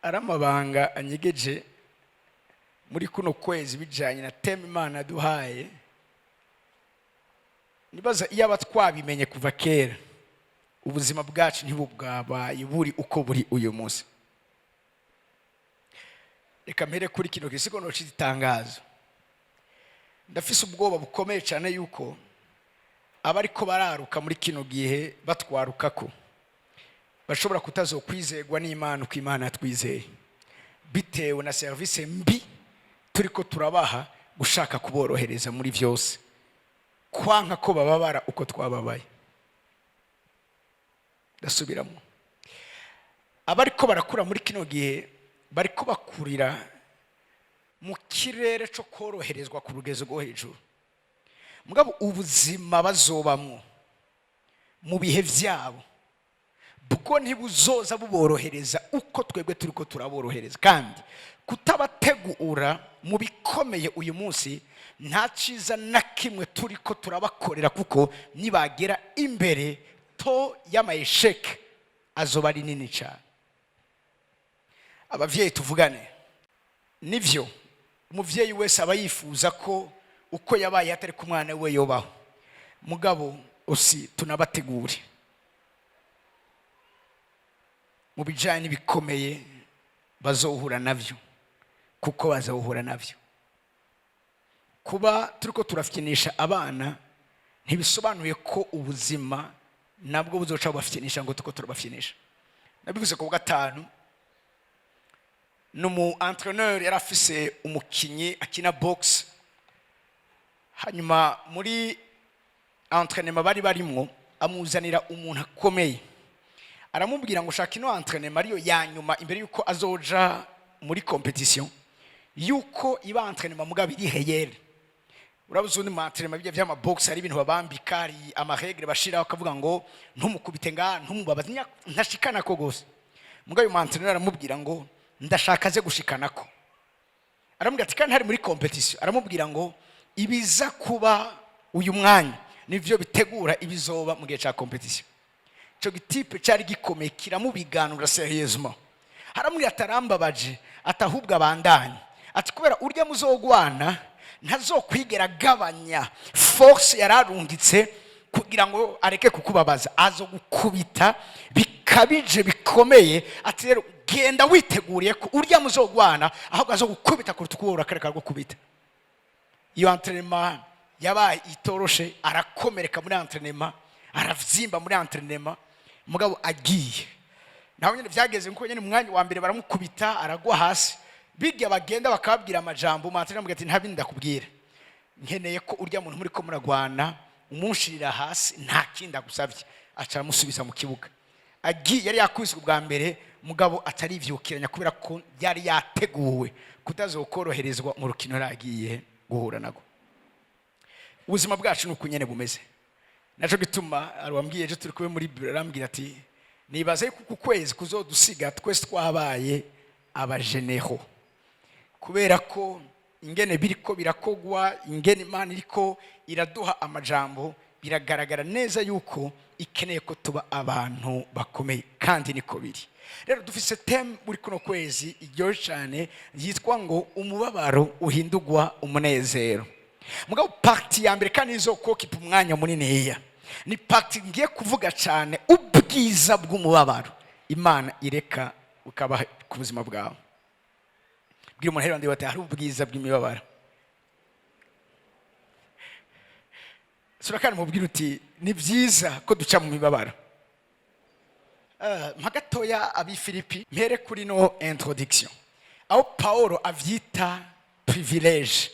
Ari amabanga anyegeje muri kuno kwezi bijanye na thème Imana duhaye. Nibaza iyo aba twabimenye kuva kera, ubuzima bwacu ntibubwabaye buri uko buri uyu munsi. Reka mpere kuri kino gisigo nocita itangazo. Ndafise ubwoba bukomeye cyane yuko abariko bararuka muri kino gihe batwaruka ko bashobora kutazokwizegwa n'Imana uko Imana yatwizeye, bitewe na serivisi mbi turiko turabaha, gushaka kuborohereza muri byose, kwanka ko bababara uko twababaye. Ndasubiramo: abariko barakura muri kino gihe bariko bakurira mu kirere cyo koroherezwa ku rugezo rwo hejuru, mugabo ubuzima bazobamwo mu bihe byabo bwo ntibuzoza buborohereza uko twebwe turi ko turaborohereza. Kandi kutabategura mu bikomeye uyu munsi, nta cyiza na kimwe turi ko turabakorera, kuko nibagera imbere taux y'ama échecs azoba ari nini cyane. Ababyeyi, tuvugane. Nibyo, umubyeyi wese aba yifuza ko uko yabaye atari ku mwana we yobaho, mugabo usi tunabategure mu bijyanye n'ibikomeye bazohura nabyo, kuko bazohura nabyo. Kuba turi ko turafyinisha abana ntibisobanuye ko ubuzima nabwo buzoca bubafyinisha ngo tuko turabafyinisha. Nabivuze ku wa gatanu, ni umu entraîneur yari afise umukinyi akina boxe. Hanyuma muri entraînement bari barimwo, amuzanira umuntu akomeye, aramubwira ngo shaka ino entraînement ariyo ya nyuma imbere yuko azoja muri compétition, yuko iba entraînement mugabo iri réel. Urabuze undi mu entraînement bijya vy'ama boxe, hari ibintu babambika, hari ama règles bashiraho, akavuga ngo ntumukubite nga ntumubabaze, ntashikana ko gose. Mugabo uyu mu entraîneur aramubwira ngo ndashaka aze gushikanako. Aramubwira ati kandi hari muri compétition, aramubwira ngo ibiza kuba uyu mwanya nivyo bitegura ibizoba mu gihe ca compétition. Ico gi type cyari gikomeye kiramubiganura sérieusement. Haramubwira ati arambabaje, ati ahubwo abandanye, ati kubera urya muzogwana ntazokwigera agabanya force yararungitse kugira ngo areke kukubabaza, azogukubita bikabije bikomeye. Ati rero genda witeguriye ko urya muzogwana ahubwo azogukubita kuruta uko wowe urakareka gukubita. Iyo entraînement yabaye itoroshe, arakomereka muri entraînement, aravyimba muri entraînement. Mugabo agiye naho nyine vyageze nkuko nyine, mu mwanya wa mbere baramukubita, aragwa hasi. Bijya bagenda bakababwira amajambo, umu entraîneur amubwira ati nta bindi ndakubwira, nkeneye ko urya muntu muri ko muragwana umunshirira hasi, nta kindi agusabye. Aca aramusubiza mu kibuga. Agiye yari yakubiswe ubwa mbere, mugabo atarivyukiranya kubera ko yari yateguwe kutazokoroherezwa mu rukino yari agiye guhura nago. Ubuzima bwacu ni uku nyene bumeze. Naco gituma wambwiye ejo turi kumwe muri biro, arambwira ati nibaza yuko uku kwezi kuzodusiga twese twabaye aba généraux, kubera ko ingene biriko birakogwa, ingene Imana iriko iraduha amajambo, biragaragara neza yuko ikeneye ko tuba abantu bakomeye, kandi niko biri. Rero dufise thème muri kuno kwezi iryoshye cyane yitwa ngo umubabaro uhindurwa umunezero. Mugabo partie ya mbere, kandi izokokipa umwanya muniniya, ni partie ngiye kuvuga cyane ubwiza bw'umubabaro Imana ireka ukaba ku buzima bwawe. Bwira umuntu rero bati hari ubwiza bw'imibabaro. Sura kandi mubwira uti ni byiza ko duca mu mibabaro. Mpa gatoya abi Filipi, mpere kuri no introduction aho Paulo avyita privilège,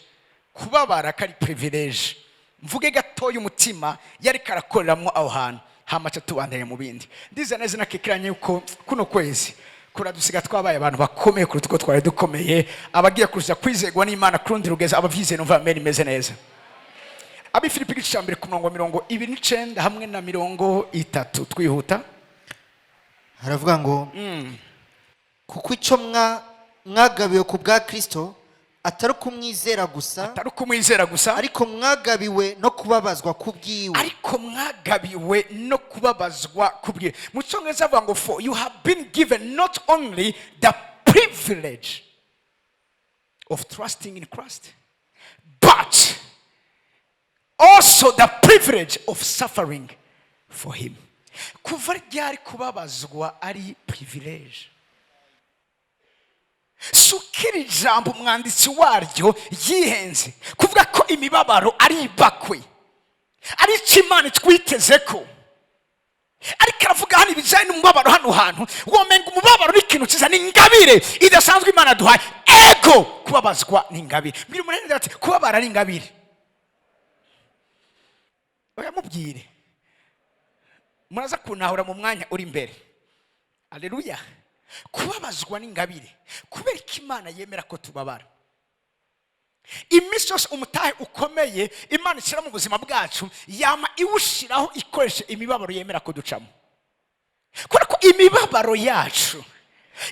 kubabara kari privilège. Mvuge gatoya umutima yari karakoreramwo aho hantu, hamaca tubandanye mu bindi. Ndiza neza nakekiranye yuko kuno kwezi kuradusiga twabaye abantu bakomeye kuruta uko twari dukomeye, abagiye kuza kwizegwa n'Imana kurundi rugeza. Abavyizeye numva amen imeze neza. Abi Filipi igice cya mbere ku murongo wa 29 hamwe na 30, twihuta. Haravuga ngo kuko icyo mwagabiwe ku bwa Kristo atari ukumwizera gusa, atari ukumwizera gusa, ariko mwagabiwe no kubabazwa kubwiwe. Ariko mwagabiwe no kubabazwa kubwiwe. Mu Cyongereza avuga ngo for you have been given not only the Privilege of trusting in Christ, but also the privilege of suffering for him. Kuva ryari kubabazwa ari privilege? Sukira ijambo umwanditsi waryo yihenze kuvuga ko imibabaro ari ibakwe, ari icyo Imana itwiteze ko. Ariko aravuga hano ibijyanye n'umubabaro. Hano hantu womenga umubabaro ni ikintu cyiza, ni ingabire idasanzwe Imana duhaye. Ego, kubabazwa ni ingabire. Mbwira umuntu ati: "Kubabara ari ingabire." Oya, mubwire, muraza kuntahura mu mwanya uri imbere. Aleluya! Kubabazwa n'ingabire. Kubera ko Imana yemera ko tubabara iminsi yose, umutahe ukomeye Imana ishyira mu buzima bwacu, yama iwushyiraho ikoresha imibabaro yemera ko ducamo, kubera ko imibabaro yacu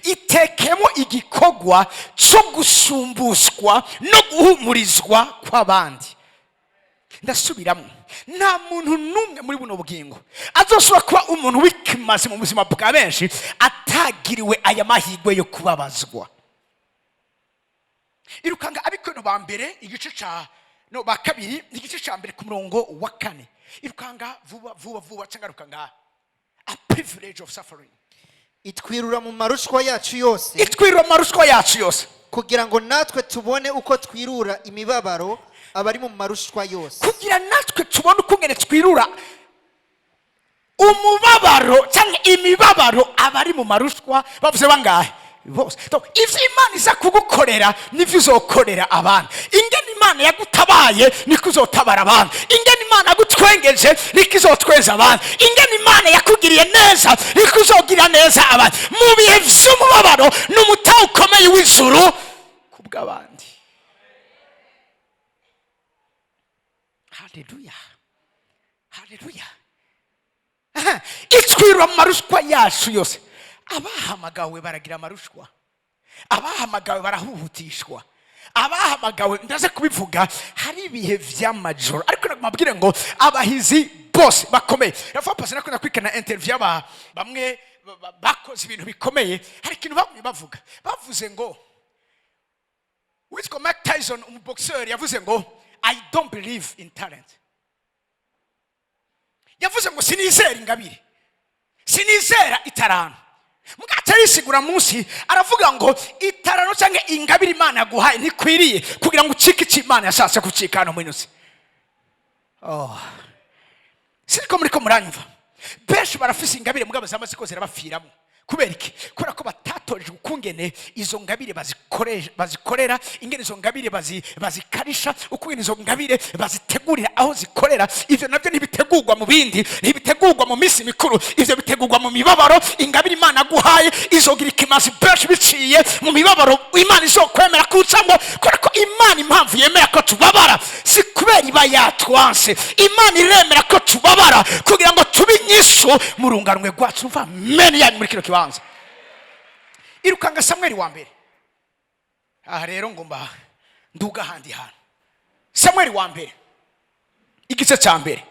itekemo igikorwa cyo gusumbuswa no guhumurizwa kw'abandi. Ndasubiramo: nta muntu n'umwe muri buno bugingo azoshobora kuba umuntu w'ikimazi mu buzima bwa benshi atagiriwe aya mahirwe yo kubabazwa. Irukanga Abakorinto ba mbere, igice ca, no, ba kabiri, igice ca mbere, ku murongo wa 4. Irukanga vuba vuba vuba, cyangwa rukanga. A privilege of suffering. Itwirura mu marushwa yacu yose, Itwirura amarushwa yacu yose, kugira ngo natwe tubone uko twirura imibabaro abari mu marushwa yose. Kugira natwe tubone ukungene twirura umubabaro cyangwa imibabaro abari mu marushwa. Bavuze bangahe? Bose. Donc, ivyo Imana iza kugukorera nivyo uzokorera abandi. Ingene Imana yagutabaye niko uzotabara abandi. Ingene Imana yagutwengeje niko izotwenza abandi. Ingene Imana yakugiriye neza niko uzogirira neza abandi. Mu bihe vy'umubabaro ni umutahe ukomeye w'ijuru kubw'abandi. Haleluya, haleluya! Itwirura mu marushwa yacu yose. Abahamagawe baragira amarushwa, abahamagawe barahuhutishwa, abahamagawe, ndaze kubivuga, hari ibihe vy'amajoro. Ariko nabwire ngo abahizi bose bakomeye, rafa pasi, nakunda kwikana interview y'aba bamwe bakoze ibintu bikomeye, hari ikintu bamwe bavuga. Bavuze ngo witwa Mike Tyson, umuboxeur, yavuze ngo: "I don't believe in talent." Yavuze ngo: "Sinizera ingabire, sinizera itaranto." Mugahita yisigura munsi, aravuga ngo itaranto cyangwa ingabire Imana yaguhaye ntikwiriye kugira ngo ucike icyo Imana yashatse gucika hano muri ino. Oh. Siriko muri ko muranyumva? Benshi barafise ingabire, mugabo zamaze ko zirabapfiramo. Kubera iki? Kubera ko batatorejwe ukungene izo ngabire bazikorera, ingene izo ngabire bazikarisha, ukungene izo ngabire bazitegurira aho zikorera. Ivyo nabyo ntibitegurwa mu bindi, ntibitegurwa mu minsi mikuru, ivyo bitegurwa mu mibabaro. Ingabire Imana yaguhaye izogira ikimazi benshi biciye mu mibabaro Imana izokwemera kucamwo. Kubera ko Imana, impamvu yemera ko tubabara si kubera iba yatwanse. Imana iremera ko tubabara kugira ngo tube inyishu mu runganwe rwacu. Mva mene yanyu muri kino kibanza. Irukanga Samweli wa mbere. Aha rero ngomba nduga ahandi hantu. Samweli wa mbere, igice cya mbere,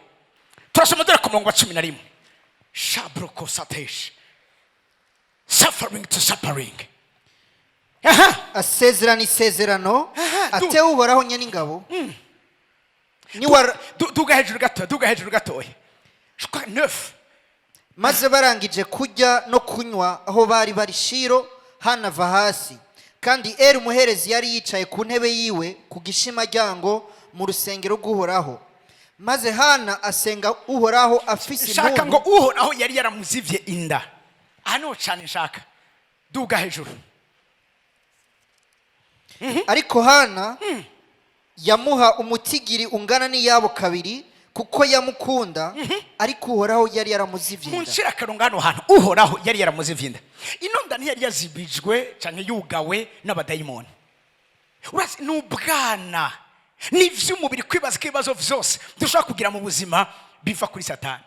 turasoma dore ku murongo wa 11. Shabroko satesh, suffering to suffering. Aha. Asezerana isezerano, Aha, atewe Uhoraho nyen'ingabo niwara. Duga hejuru gatoya, duga hejuru gatoya. Je crois neuf. Maze barangije kurya no kunywa aho bari bari Shiro, Hana ava hasi, kandi Eri umuherezi yari yicaye ku ntebe yiwe ku gishimaryango mu rusengero rw'Uhoraho. Maze Hana asenga Uhoraho afise Nshaka ngo impundu. Uhoraho yari yaramuzivye inda. Aha niho cyane nshaka, duga hejuru. Ariko Hana yamuha umutigiri ungana n'iyabo kabiri, kuko yamukunda, ariko Uhoraho yari yaramuzivye inda. Munshira akarongo hano hantu: Uhoraho yari yaramuzivye inda. Ino nda ntiyari yazibijwe canke yugawe n'abadayimoni. Urazi, ni ubwana, ni ivy'umubiri kwibaza ko ibibazo vyose dushobora kugira mu buzima biva kuri Satani.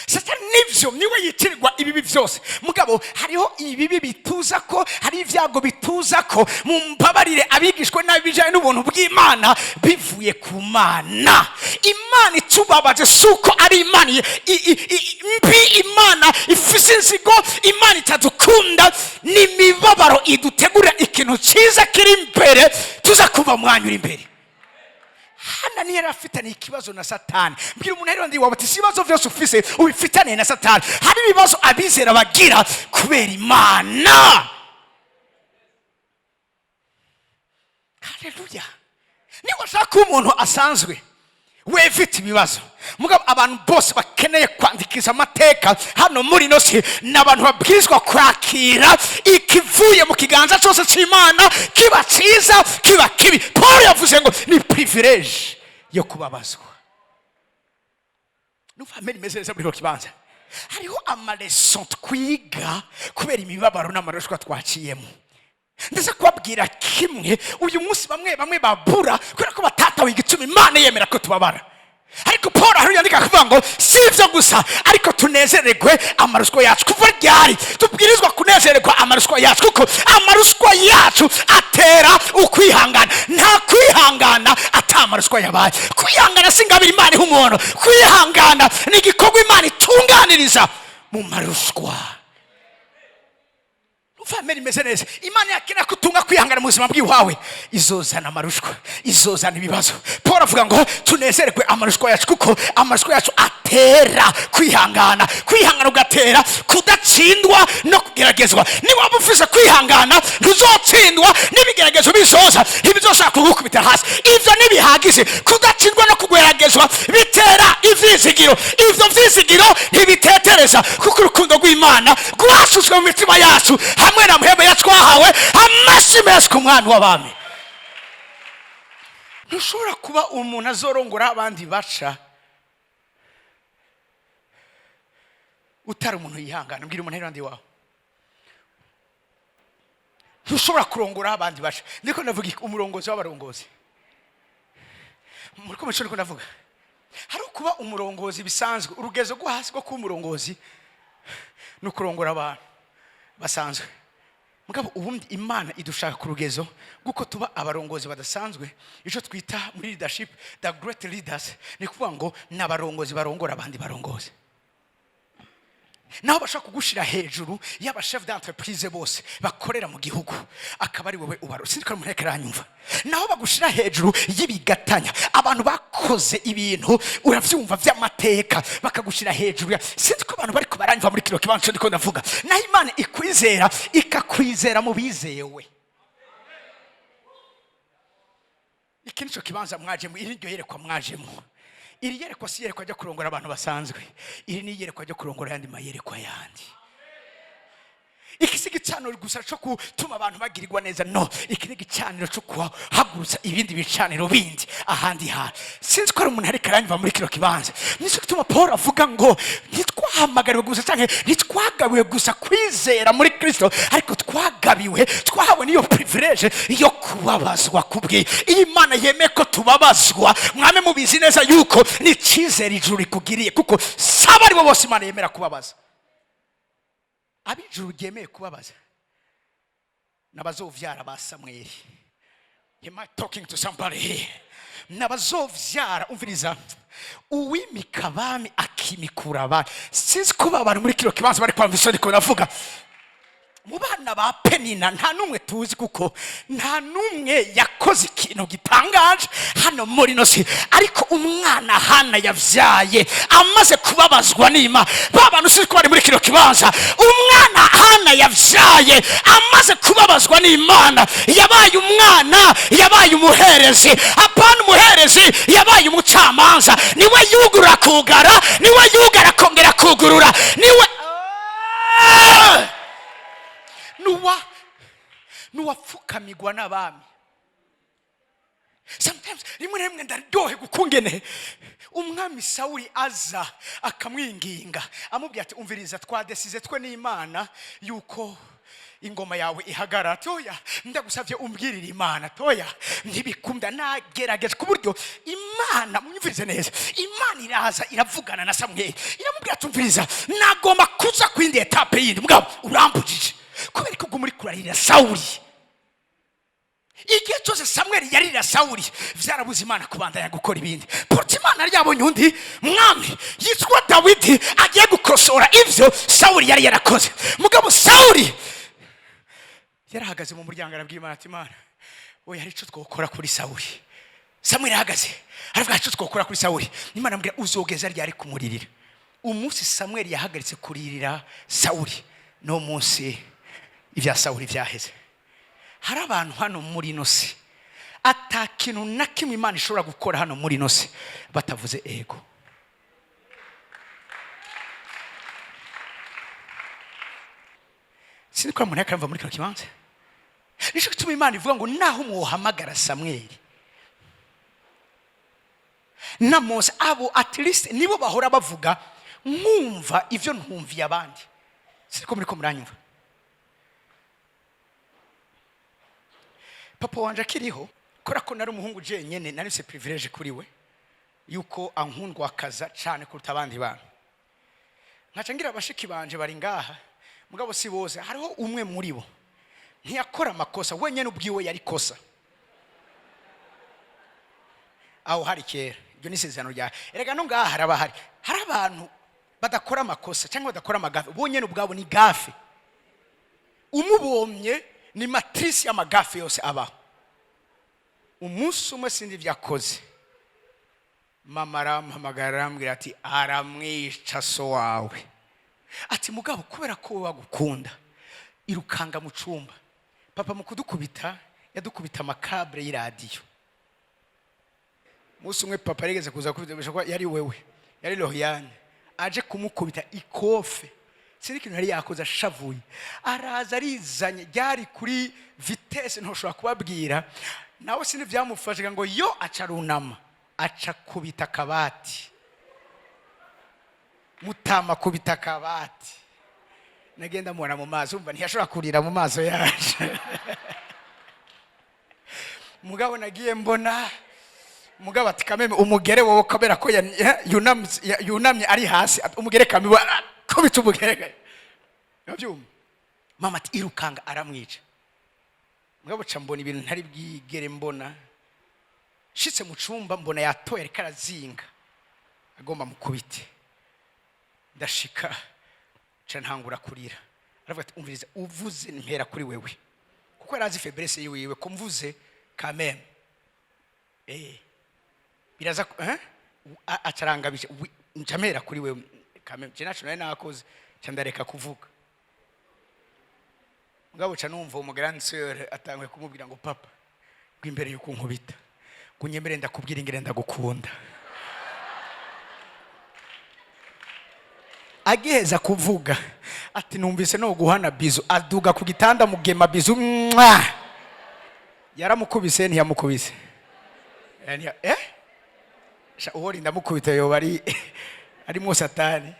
Satani nivyo niwe yitirirwa ibibi byose, mugabo hariho ibibi bituza ko hari ibyago bituza ko. Mumbabarire, abigishwe n'abijanye n'ubuntu bw'Imana bivuye ku Mana. Imana itubabaje si uko ari Imana mbi, Imana ifise inzigo, Imana itadukunda. Ni imibabaro idutegurira ikintu cyiza kiri imbere, tuza kuva mwanya uri imbere. Hana niyo yari afitaniye ikibazo na Satani. Mbwira umuntu rero ndi wawe ati: "Si ibibazo byose ufise ubifitaniye na Satani." Hari ibibazo abizera bagira kubera Imana. Haleluya! Niba ushaka kuba umuntu asanzwe wevite ibibazo, mugabo abantu bose bakeneye kwandikiza amateka hano muri ino si ni abantu babwirizwa kwakira ikivuye mu kiganza cyose cy'Imana, kiba cyiza, kiba kibi. Paul yavuze ngo ni privilege yo kubabazwa. Numva amena imeze neza muri kino kibanza. Hariho ama leçons twiga kubera imibabaro n'amarushwa twaciyemo. Ndetse kubabwira kimwe, uyu munsi bamwe bamwe babura kubera ko batatawe igituma Imana yemera ko tubabara. Ariko Paul aho yandika kuvuga ngo si ibyo gusa, ariko tunezererwe amaruswa yacu. Kuva ryari tubwirizwa kunezererwa amaruswa yacu? Kuko amaruswa yacu atera ukwihangana. Nta kwihangana ata amaruswa yabaye. Kwihangana si ingabire Imana iha umuntu. Kwihangana ni igikorwa Imana itunganiriza mu maruswa. Uvamera imeze neza. Imana yakenera ko utunga kwihangana mu buzima bw'iwawe, izozana amarushwa, izozana ibibazo. Paul avuga ngo tunezererwe amarushwa yacu, kuko amarushwa yacu atera kwihangana, kwihangana ugatera kudatsindwa no kugeragezwa. Niba waba ufise kwihangana, ntuzotsindwa n'ibigeragezo bizoza, ntibizoshaka kugukubita hasi. Ivyo ntibihagije. Kudatsindwa no kugeragezwa bitera ivyizigiro. Ivyo vyizigiro ntibitetereza, kuko urukundo rw'Imana rwasutswe mu mitima yacu hamwe na Mpwemu yacu twahawe. Amashyi menshi ku Mwami w'abami! Ntushobora kuba umuntu azorongora abandi baca utari umuntu yihangana. Mbwira umuntu iruhande wawe: ntushobora kurongora abandi baca. Ndiko ndavuga iki? Umurongozi w'abarongozi muri ko ndiko ndavuga. Hari ukuba umurongozi bisanzwe. Urugezo rwo hasi rwo kuba umurongozi ni ukurongora abantu basanzwe. Mugabo ubundi Imana idushaka ku rugezo rw'uko tuba abarongozi badasanzwe, icyo twita muri leadership the great leaders. Ni ukuvuga ngo ni abarongozi barongora abandi barongozi, naho bashobora kugushira hejuru y'aba chef d'entreprise bose bakorera mu gihugu, akaba ari wowe ubaro. Sinzi ko ari umuntu ariko aranyumva. Naho bagushira hejuru y'ibigatanya, abantu bakoze ibintu, uravyumva, vy'amateka, bakagushira hejuru ya, sinzi ko abantu bariko baranyumva muri kino kibanza ndiko ndavuga. Naho Imana ikwizera, ikakwizera mu bizewe. Iki nico kibanza mwajemo, iri niryo yerekwa mwajemo. Iri yerekwa si iyerekwa ryo kurongora abantu basanzwe, iri ni iyerekwa ryo kurongora ayandi mayerekwa yandi. Iki si igicaniro gusa cyo gutuma abantu bagirirwa neza, no iki ni igicaniro cyo kuhagurutsa ibindi bicaniro bindi ahandi hantu. Sinzi ko ari umuntu ariko aranyumva muri kino kibanza. Nicyo gituma Paul avuga ngo ntitwahamagariwe gusa cyangwa ntitwagabiwe gusa kwizera muri Kristo, ariko twagabiwe, twahawe n'iyo privilege yo kubabazwa kubwe. Iyo Imana yemeye ko tubabazwa, mwame mubizi neza yuko ni icyizere ijuru rikugiriye, kuko saba aribo bose Imana yemera kubabaza. Ab'ijuru ryemeye kubabaza n'abazovyara ba Samweli. Am I talking to somebody here? N'abazovyara, umviriza, uwimika abami akimikura abami. Sinzi kuba abantu muri kino kibanza bari kwamva isoni ko navuga. Mu bana ba Penina nta n'umwe tuzi, kuko nta n'umwe yakoze ikintu gitangaje hano muri ino si. Ariko umwana Hana yavyaye amaze kubabazwa n'Imana, ba bantu sinzi ko bari muri kino kibanza, umwana Hana yavyaye amaze kubabazwa n'Imana yabaye umwana, yabaye umuherezi. Apana umuherezi, yabaye umucamanza. Niwe yugurura kugara, niwe yugara akongera kugurura, niwe nuwa nuwapfukamigwa n'abami. Sometimes, rimwe na rimwe, ndaryoherwa ukungene umwami Sawuli aza akamwinginga, amubwira ati: "Umviriza, twadesize twe n'Imana yuko Ingoma yawe ihagarara. Toya, ndagusabye umbwirire Imana. Toya, ntibikunda, nagerageje ku buryo Imana, munyumvirize neza, Imana iraza iravugana na Samweli, iramubwira ati: "Umviriza, nagomba kuza ku yindi étape yindi, mugabo urambujije kubera ko uguma uri kurarira Sawuli." Igihe cyose Samweli yarira Sawuli, byarabuze Imana kubandanya gukora ibindi. Porte Imana yari yabonye undi mwami yitwa Dawidi agiye gukosora ibyo Sawuli yari yarakoze. Mugabo Sawuli yarahagaze mu muryango, arabwira Imana ati: "Imana we, hari icyo twokora kuri Sawuli?" Samweli ahagaze aravuga: "Hari icyo twokora kuri Sawuli?" Imana amubwira: "Uzogeza ryari kumuririra?" Umunsi Samweli yahagaritse kuririra Sawuli, no munsi ibya Sawuli byaheze. Hari abantu hano muri ino si, ata kintu na kimwe Imana ishobora gukora hano muri ino si batavuze ego. Sinzi ko umuntu yakamva muri kino kibanza. Nicyo gituma Imana ivuga ngo naho mwohamagara Samweli na Mose, abo at least nibo bahora bavuga, nkumva ibyo ntumviye abandi. Sinzi ko muri ko muranyumva. Papa wanje akiriho, kubera ko nari umuhungu jenyene, nari mfise privilege kuri we yuko ankundwakaza cyane kuruta abandi bantu. Nkaca ngira abashiki banje bari ngaha, mugabo si bose. Hariho umwe muri bo ntiyakora amakosa, wenyine ubwiwe yari kosa. Aho hari kera, ibyo ni isezerano ryawe. Erega no ngaha haraba hari abantu badakora amakosa cyangwa badakora amagaffe, bonyine ubwabo ni gaffe. Umubomye ni matrice y'amagaffe yose abaho. Umunsi umwe sindi ibyo akoze, mama arampamagara, arambwira ati: "Aramwica so wawe." Ati: "Mugabo kubera ko wowe bagukunda, irukanga mu cyumba." Papa mu kudukubita yadukubita amakabure y'iradiyo. Umunsi umwe papa yarigeze kuza kubita, ko yari wewe, yari Rohiyane, aje kumukubita ikofe, sinzi ikintu yari yakoze, ashavuye, araza arizanye, ryari kuri vitesse ntushobora kubabwira. Nawe sinzi byamufashe ngo yo aca arunama, aca kubita akabati. Mutama kubita akabati, nagenda mubona mu maso, umva ntiyashobora kurira mu maso yaje. Mugabo nagiye mbona mugabo ati: "Kameme umugere wowe," kubera ko yunamye ari hasi, ati: "Umugere kameme." Kubita umugere, urabyumva? Mama ati: "Irukanga, aramwica." Mugabo ca mbona ibintu ntari bwigere mbona. Nshitse mu cumba, mbona yatoye, ariko arazinga, agomba mukubite. Ndashika, nca ntangura kurira. Aravuga ati: "Umviriza, uvuze mpera kuri wewe," kuko yari azi faiblesse yiwiwe, ko mvuze kameme biraza eh? Acarangabije, nca mpera kuri wewe kameme. Je naco nari nakoze, nca ndareka kuvuga. Mugabo ca numva umu grande sœur atanguye kumubwira ngo: "Papa, ngo imbere yuko unkubita, ngo unyemere ndakubwira ingene ndagukunda." Agiheza kuvuga ati: "Numvise no guhana bisou." Aduga ku gitanda, mugema bisou, mwa. Yaramukubise? Ntiyamukubise? Sha, uwo ndamukubita yoba ari arimo Satani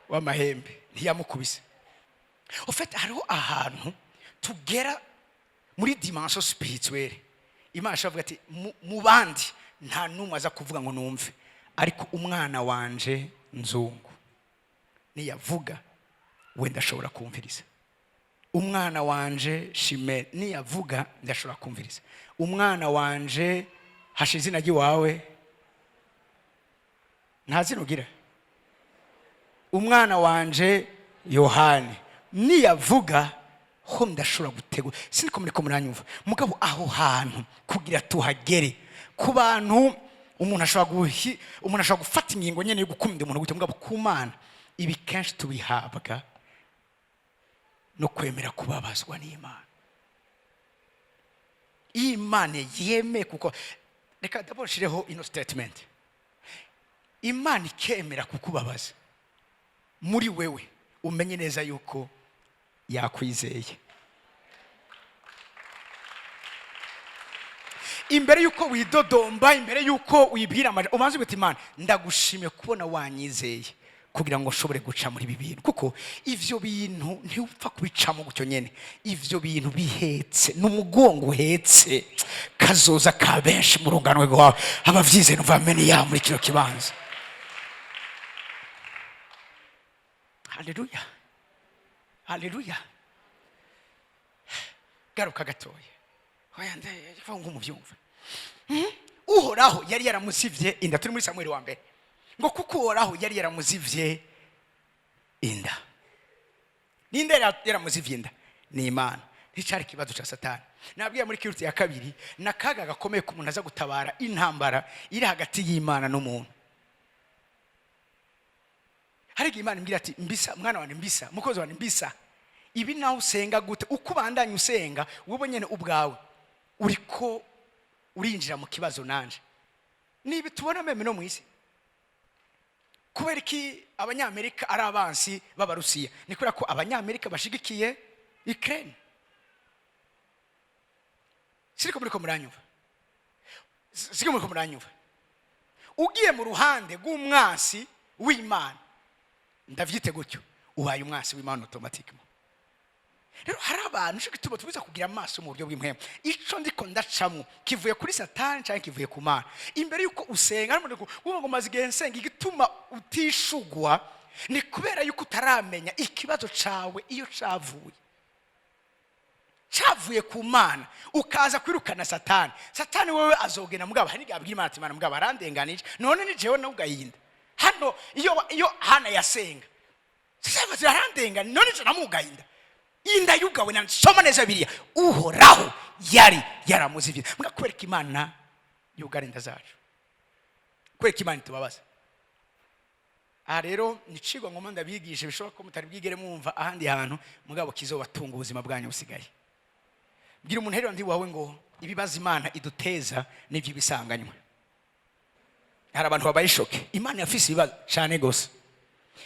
w'amahembe. Ntiyamukubise. En fait, hariho ahantu tugera muri dimension spirituelle, Imana ishobora kuvuga ati: "Mu bandi nta n'umwe aza kuvuga ngo numve, ariko umwana wanje Nzungu niyavuga, wenda ashobora kumviriza. Umwana wanje Shime niyavuga, ndashobora kumviriza. Umwana wanje hasha izina ry'iwawe, nta zina ugira. Umwana wanje Yohani niyavuga ho, ndashobora gutegura." Siniko muriko muranyumva? Mugabo aho hantu kugira tuhagere, ku bantu umuntu ashobora gufata ingingo nyene yo gukunda umuntu gute, mugabo ku Mana ibi kenshi tubihabwa no kwemera kubabazwa n'Imana. Iyo Imana yemeye, kuko reka d'abord nshireho ino statement: Imana ikemera kukubabaza muri wewe, umenye neza yuko yakwizeye. Imbere yuko widodomba, imbere yuko wibwira amaja, ubanza uti: "Imana, ndagushimiye kubona wanyizeye." Kugira ngo nshobore guca muri ibi bintu, kuko ivyo bintu ntiupfa kubicamo gutyo nyene. Ivyo bintu bihetse n'umugongo uhetse kazoza ka benshi mu rungano rwawe. Abavyize numva amene ya muri kino kibanza. Haleluya, haleluya. Garuka gatoya. Oya, ndavuga ngo mubyumve. Uhoraho yari yaramuzivye inda. Turi muri Samweli wa mbere. Ngo kuko Uhoraho yari yaramuzivye inda. Ninde yari yaramuzivye inda? Ni Imana, nticyari ikibazo cya Satani. Nabwiye muri kiruti ya kabiri, ni akaga gakomeye ku muntu aza gutabara intambara iri hagati y'Imana n'umuntu. Hari igihe Imana imbwira ati: "Mbisa mwana wanjye, mbisa mukozi wanjye, mbisa ibi." Nawe usenga gute? Uko ubandanya usenga, wowe nyine ubwawe uriko urinjira mu kibazo. Nanje nibi tubona même no mu isi. Kubera iki Abanyamerika ari abansi b'Abarusiya? Ni kubera ko Abanyamerika bashigikiye Ukraine. Siriko muriko muranyumva? Siriko muriko muranyumva? Ugiye mu ruhande rw'umwansi w'Imana, ndavyite gutyo, ubaye umwansi w'Imana automatiquement. Rero hari abantu nico gituma tubuza kugira amaso mu buryo bw'impwemu. Ico ndiko ndacamwo kivuye kuri Satani canke kivuye ku Mana? Imbere yuko usenga, harimo kuvuga ngo maze igihe nsenga. Igituma utishugwa ni kubera yuko utaramenya ikibazo cawe iyo cavuye. Cavuye ku Mana, ukaza kwirukana Satani. Satani wewe azogenda, mugabo hari n'igihe abwira Imana ati: "Imana, mugabo arandenganije, none ni jewe nawe ugayinda hano." Iyo Hana yasenga, sasa arandengana, none je namugayinda inda yugawe na. Soma neza biriya, Uhoraho yari yaramuzivye. Mbwa kwereka Imana yugara inda zacu, kwereka Imana itubabaza. Aha rero ni icigwa ngoma ndabigishe, bishoboka ko mutari bwigere mwumva ahandi hantu, mugabo kizobatunga ubuzima bwanyu busigaye. Bwira umuntu rero ndi wawe ngo ibibazo Imana iduteza n'ibyo ibisanganywe. Hari abantu babaye choqués. Imana yafise ibibazo cyane gose.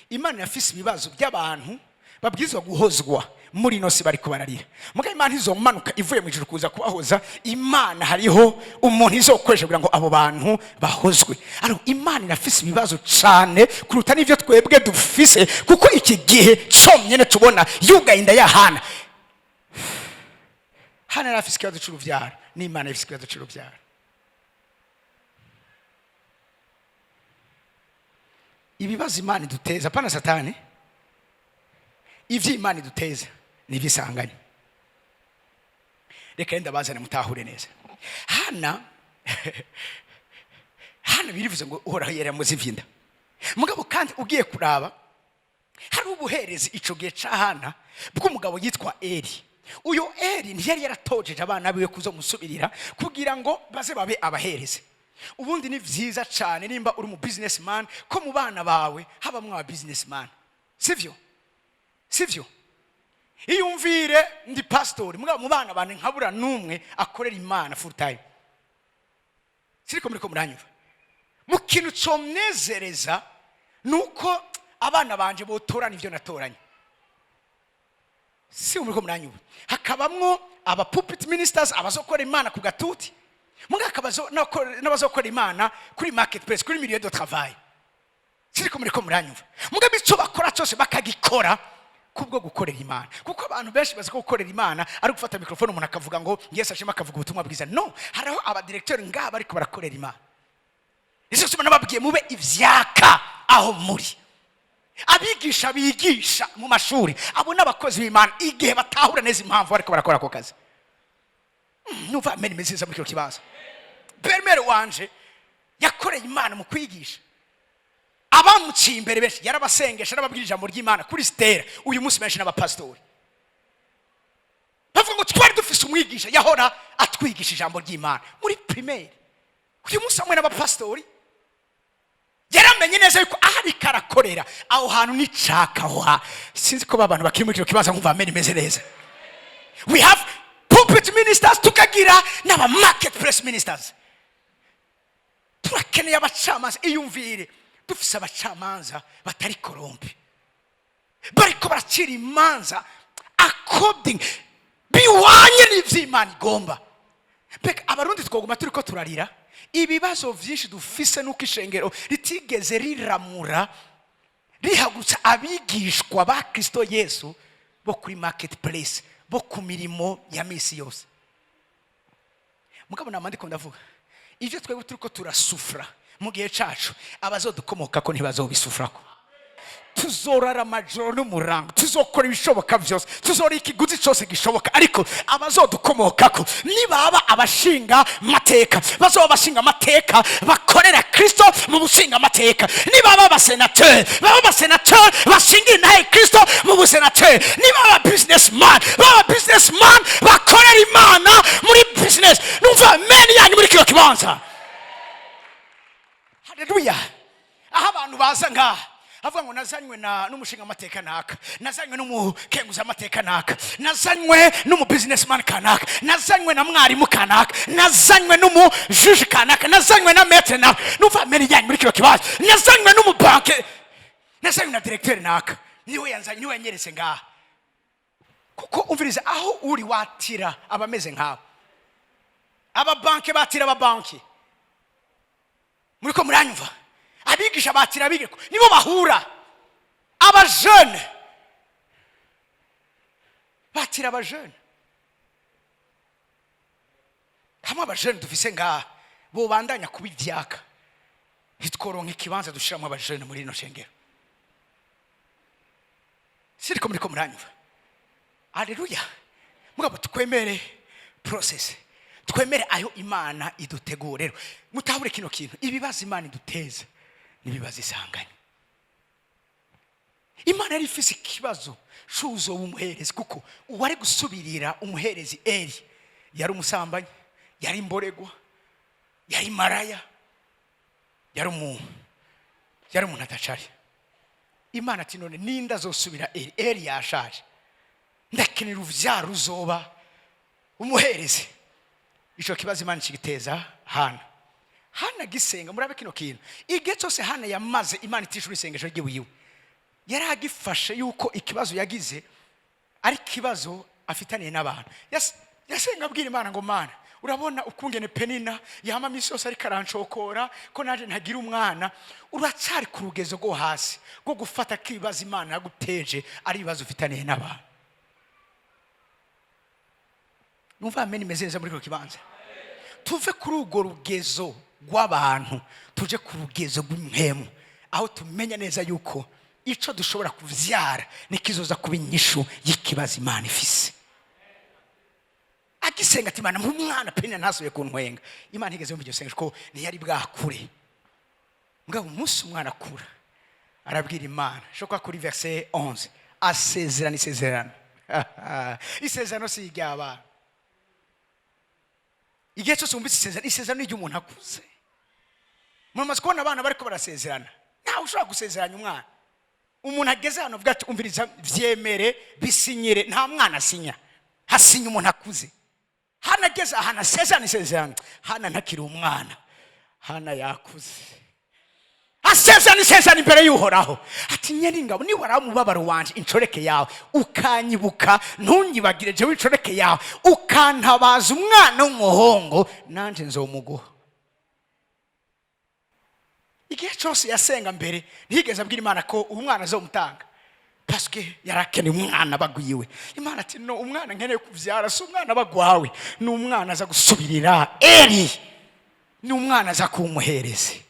Imana yafise ibibazo by'abantu babwirizwa guhozwa muri ino si, bariko bararira. Mugabo Imana izomanuka ivuye mu ijuru kuza kubahoza. Imana hariho umuntu izokoresha kugira ngo abo bantu bahozwe. Ariko Imana irafise ibibazo cane kuruta n'ivyo twebwe dufise, kuko iki gihe comyene tubona yugaye inda ya Hana. Hana yari afise ikibazo c'uruvyaro, n'Imana ifise ikibazo c'uruvyaro. Ibibazo Imana iduteza, apana Satani, ivyo Imana iduteza ni ivyisanganye. Reka yenda bazane mutahure neza. Hana birivuze ngo Uhoraho yari yamuzivye inda. Mugabo kandi ugiye kuraba, hari ubuherezi ico gihe ca Hana bw'umugabo yitwa Eri. Uyu Eri ntiyari yaratojeje abana biwe kuzomusubirira kugira ngo baze babe abaherezi. Ubundi ni vyiza cane nimba uri mu businessman ko mu bana bawe habamwo aba businessman, sivyo? Sivyo? Iyumvire, ndi pastori, mugabo mu bana bane nkabura n'umwe akorera Imana full time. Siriko muriko muranyumva? Mu kintu comnezereza nuko abana banje botorana ivyo natoranye. Si muriko muranyumva? Hakabamwo aba pulpit ministers, abazokora Imana ku gatuti, muga hakabazo n'abazokora Imana kuri marketplace, kuri milieu de travail. Siriko muriko muranyumva? Mugabo ico bakora cyose bakagikora kubwo gukorera Imana, kuko abantu benshi bazi ko gukorera Imana ari gufata microphone, umuntu akavuga ngo "Yesu ashima", akavuga ubutumwa bwiza. No hariho abadirecteur ngaba ariko barakorera Imana. Nicyo gituma nababwiye mube ivyaka aho muri. Abigisha bigisha mu mashuri, abo n'abakozi b'Imana igihe batahura neza impamvu bariko barakora ako kazi. Numva amen nziza muri kino kibanza. Belle-mère wanje yakoreye Imana mu kwigisha. Abamuciye imbere benshi yarabasengesha, arababwira ijambo ry'Imana kuri stera. Uyu munsi benshi n'abapasitori bavuga ngo twari dufise umwigisha yahora atwigisha ijambo ry'Imana muri primaire. Uyu munsi hamwe n'abapasitori yaramenye neza yuko aho ariko arakorera aho hantu nicaka aho ha. Sinzi ko ba bantu bakiri muri kino kibanza nkumva amen imeze neza. We have pulpit ministers, tukagira n'aba marketplace ministers. Turakeneye abacamanza. Iyumvire dufise abacamanza batari corrompus, bariko baracira imanza according biwanye n'ivy'Imana igomba. Mbega Abarundi twoguma turiko turarira? Ibibazo vyinshi dufise nuko ishengero ritigeze riramura riha. Ihagurutsa abigishwa ba Kristo Yesu bo kuri market place, bo ku mirimo ya misi yose. Mugabo nama ndiko ndavuga ibyo twebwe turiko turasufura mu gihe cacu, abazodukomoka ko ntibazobisufurako. Tuzorara amajoro n'umurango, tuzokora ibishoboka byose, tuzora ikiguzi cyose gishoboka, ariko abazodukomokako nibaba abashinga mateka, bazoba abashinga amateka bakorera Kristo mu bushinga amateka. Nibaba abasenateri, baba abasenateri bashingira inahe Kristo mu busenateri. Nibaba businessman, baba businessman bakorera Imana muri business. Numva meni yanyu muri kino kibanza. Haleluya! Aho abantu baza ngaha avuga ngo nazanywe na n'umushinga amateka naka, nazanywe n'umukenguza amateka naka, nazanywe n'umubusinessman kanaka, nazanywe na mwarimu kanaka, nazanywe n'umujuge kanaka, nazanywe na maître naka. Numva meni yanyu muri kino kibanza. Nazanywe n'umubanke, nazanywe na directeur naka, niwe yanzanye, niwe yanyeretse ngaha. Kuko umviriza, aho uri watira abameze nkawe. Ababanke batira ababanki, muriko muranyumva? Abigisha batira abigisha, nibo bahura. Abajene batira abajene hamwe. Abajene dufise ngaha bobandanya kuba ivyaka, ntitworonka ikibanza dushiramo abajene muri rino shengero. Siriko muriko muranyumva? Aleluya! Mugabo twemere process, twemere ayo Imana idutegura. Rero mutahure kino kintu: ibibazo Imana iduteza n'ibibazo isanganye. Imana yari ifise ikibazo c'uzoba umuherezi, kuko uwari gusubirira umuherezi Eri yari umusambanyi, yari imboregwa, yari maraya, yari umuntu adacari. Imana ati: "None ninde azosubira Eri? Eri yashaje, ndakenera uruvyaro ruzoba umuherezi." Ico kibazo Imana kigiteza Hana. Hana agisenga, murabe kino kintu: igihe cyose Hana yamaze Imana itishura isengesho ry'iwiwe, yari agifashe yuko ikibazo yagize ari ikibazo afitaniye n'abantu. Yasenga abwira Imana ngo: "Mana, urabona ukungene Penina yama misi yose ariko arancokora ko naje ntagira umwana." Uracyari ku rugezo rwo hasi rwo gufata ko ibibazo Imana yaguteje ari ibibazo ufitaniye n'abantu. Numva amen imeze neza muri kino kibanza. Tuve kuri urwo rugezo rw'abantu, tuje ku rugezo rw'impemu, aho tumenya neza yuko ico dushobora kuvyara nikizoza kuba inyishu y'ikibazo Imana ifise. Agisenga ati: "Imana, mpa umwana, Penina ntasubiye kuntwenga." Imana ntigeze yumva iryo sengesho ko ntiyari bwakure. Mugabo umunsi umwana akura, arabwira Imana shoka kuri verset 11, asezerana isezerano. Isezerano si iry'abana. Igihe cyose wumvise isezerano, isezerano ni iry'umuntu akuze. Muramaze kubona abana bariko barasezerana? Ntawe ushobora gusezeranya umwana. Umuntu ageze hano avuga ati: "Umviriza, vyemere, bisinyire." Nta mwana asinya, hasinya umuntu akuze. Hana ageze ahantu asezerana isezerano, Hana ntakiri umwana, Hana yakuze. Asezerana isezerano imbere y'Uhoraho ati: "Nyeningabo, niba umubabaro wanje, inshoreke yawe, ukanyibuka, ntunyibagire jewe inshoreke yawe, ukantabaza umwana w'umuhungu, nanje nzomuguha." Igihe cyose yasenga mbere, ntiyigeze abwira Imana ko uwo mwana azomutanga, parce que yari akeneye umwana bagwiwe. Imana ati: "No, umwana nkeneye kubyara si umwana bagwawe, ni umwana aza gusubirira Eri, ni umwana aza kumuhereza."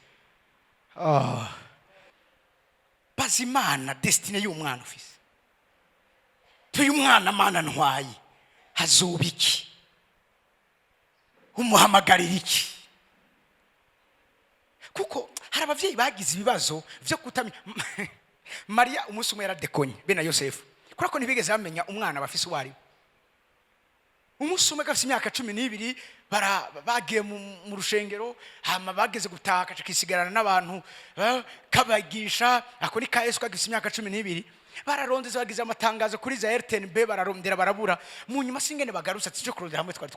Oh. Baza Imana destinée y'umwana ufise. Tuyu mwana Mana ntwaye hazuba iki? Umuhamagarira iki? Kuko hari ababyeyi bagize ibibazo byo kutamenya. Mariya umunsi umwe yaradekonye be na Yosefu, kubera ko ntibigeze bamenya umwana bafise uwo ari we. Umunsi umwe gafite imyaka 12, bagiye mu rushengero, hama bageze gutaha kaca kisigarana n'abantu kabagisha. Ako ni ka Yesu kagifite imyaka 12. Bararondeza, bagize amatangazo kuri za RTNB, bararondera barabura. Mu nyuma singene bagarutse ati: "Cyo kurondera hamwe twari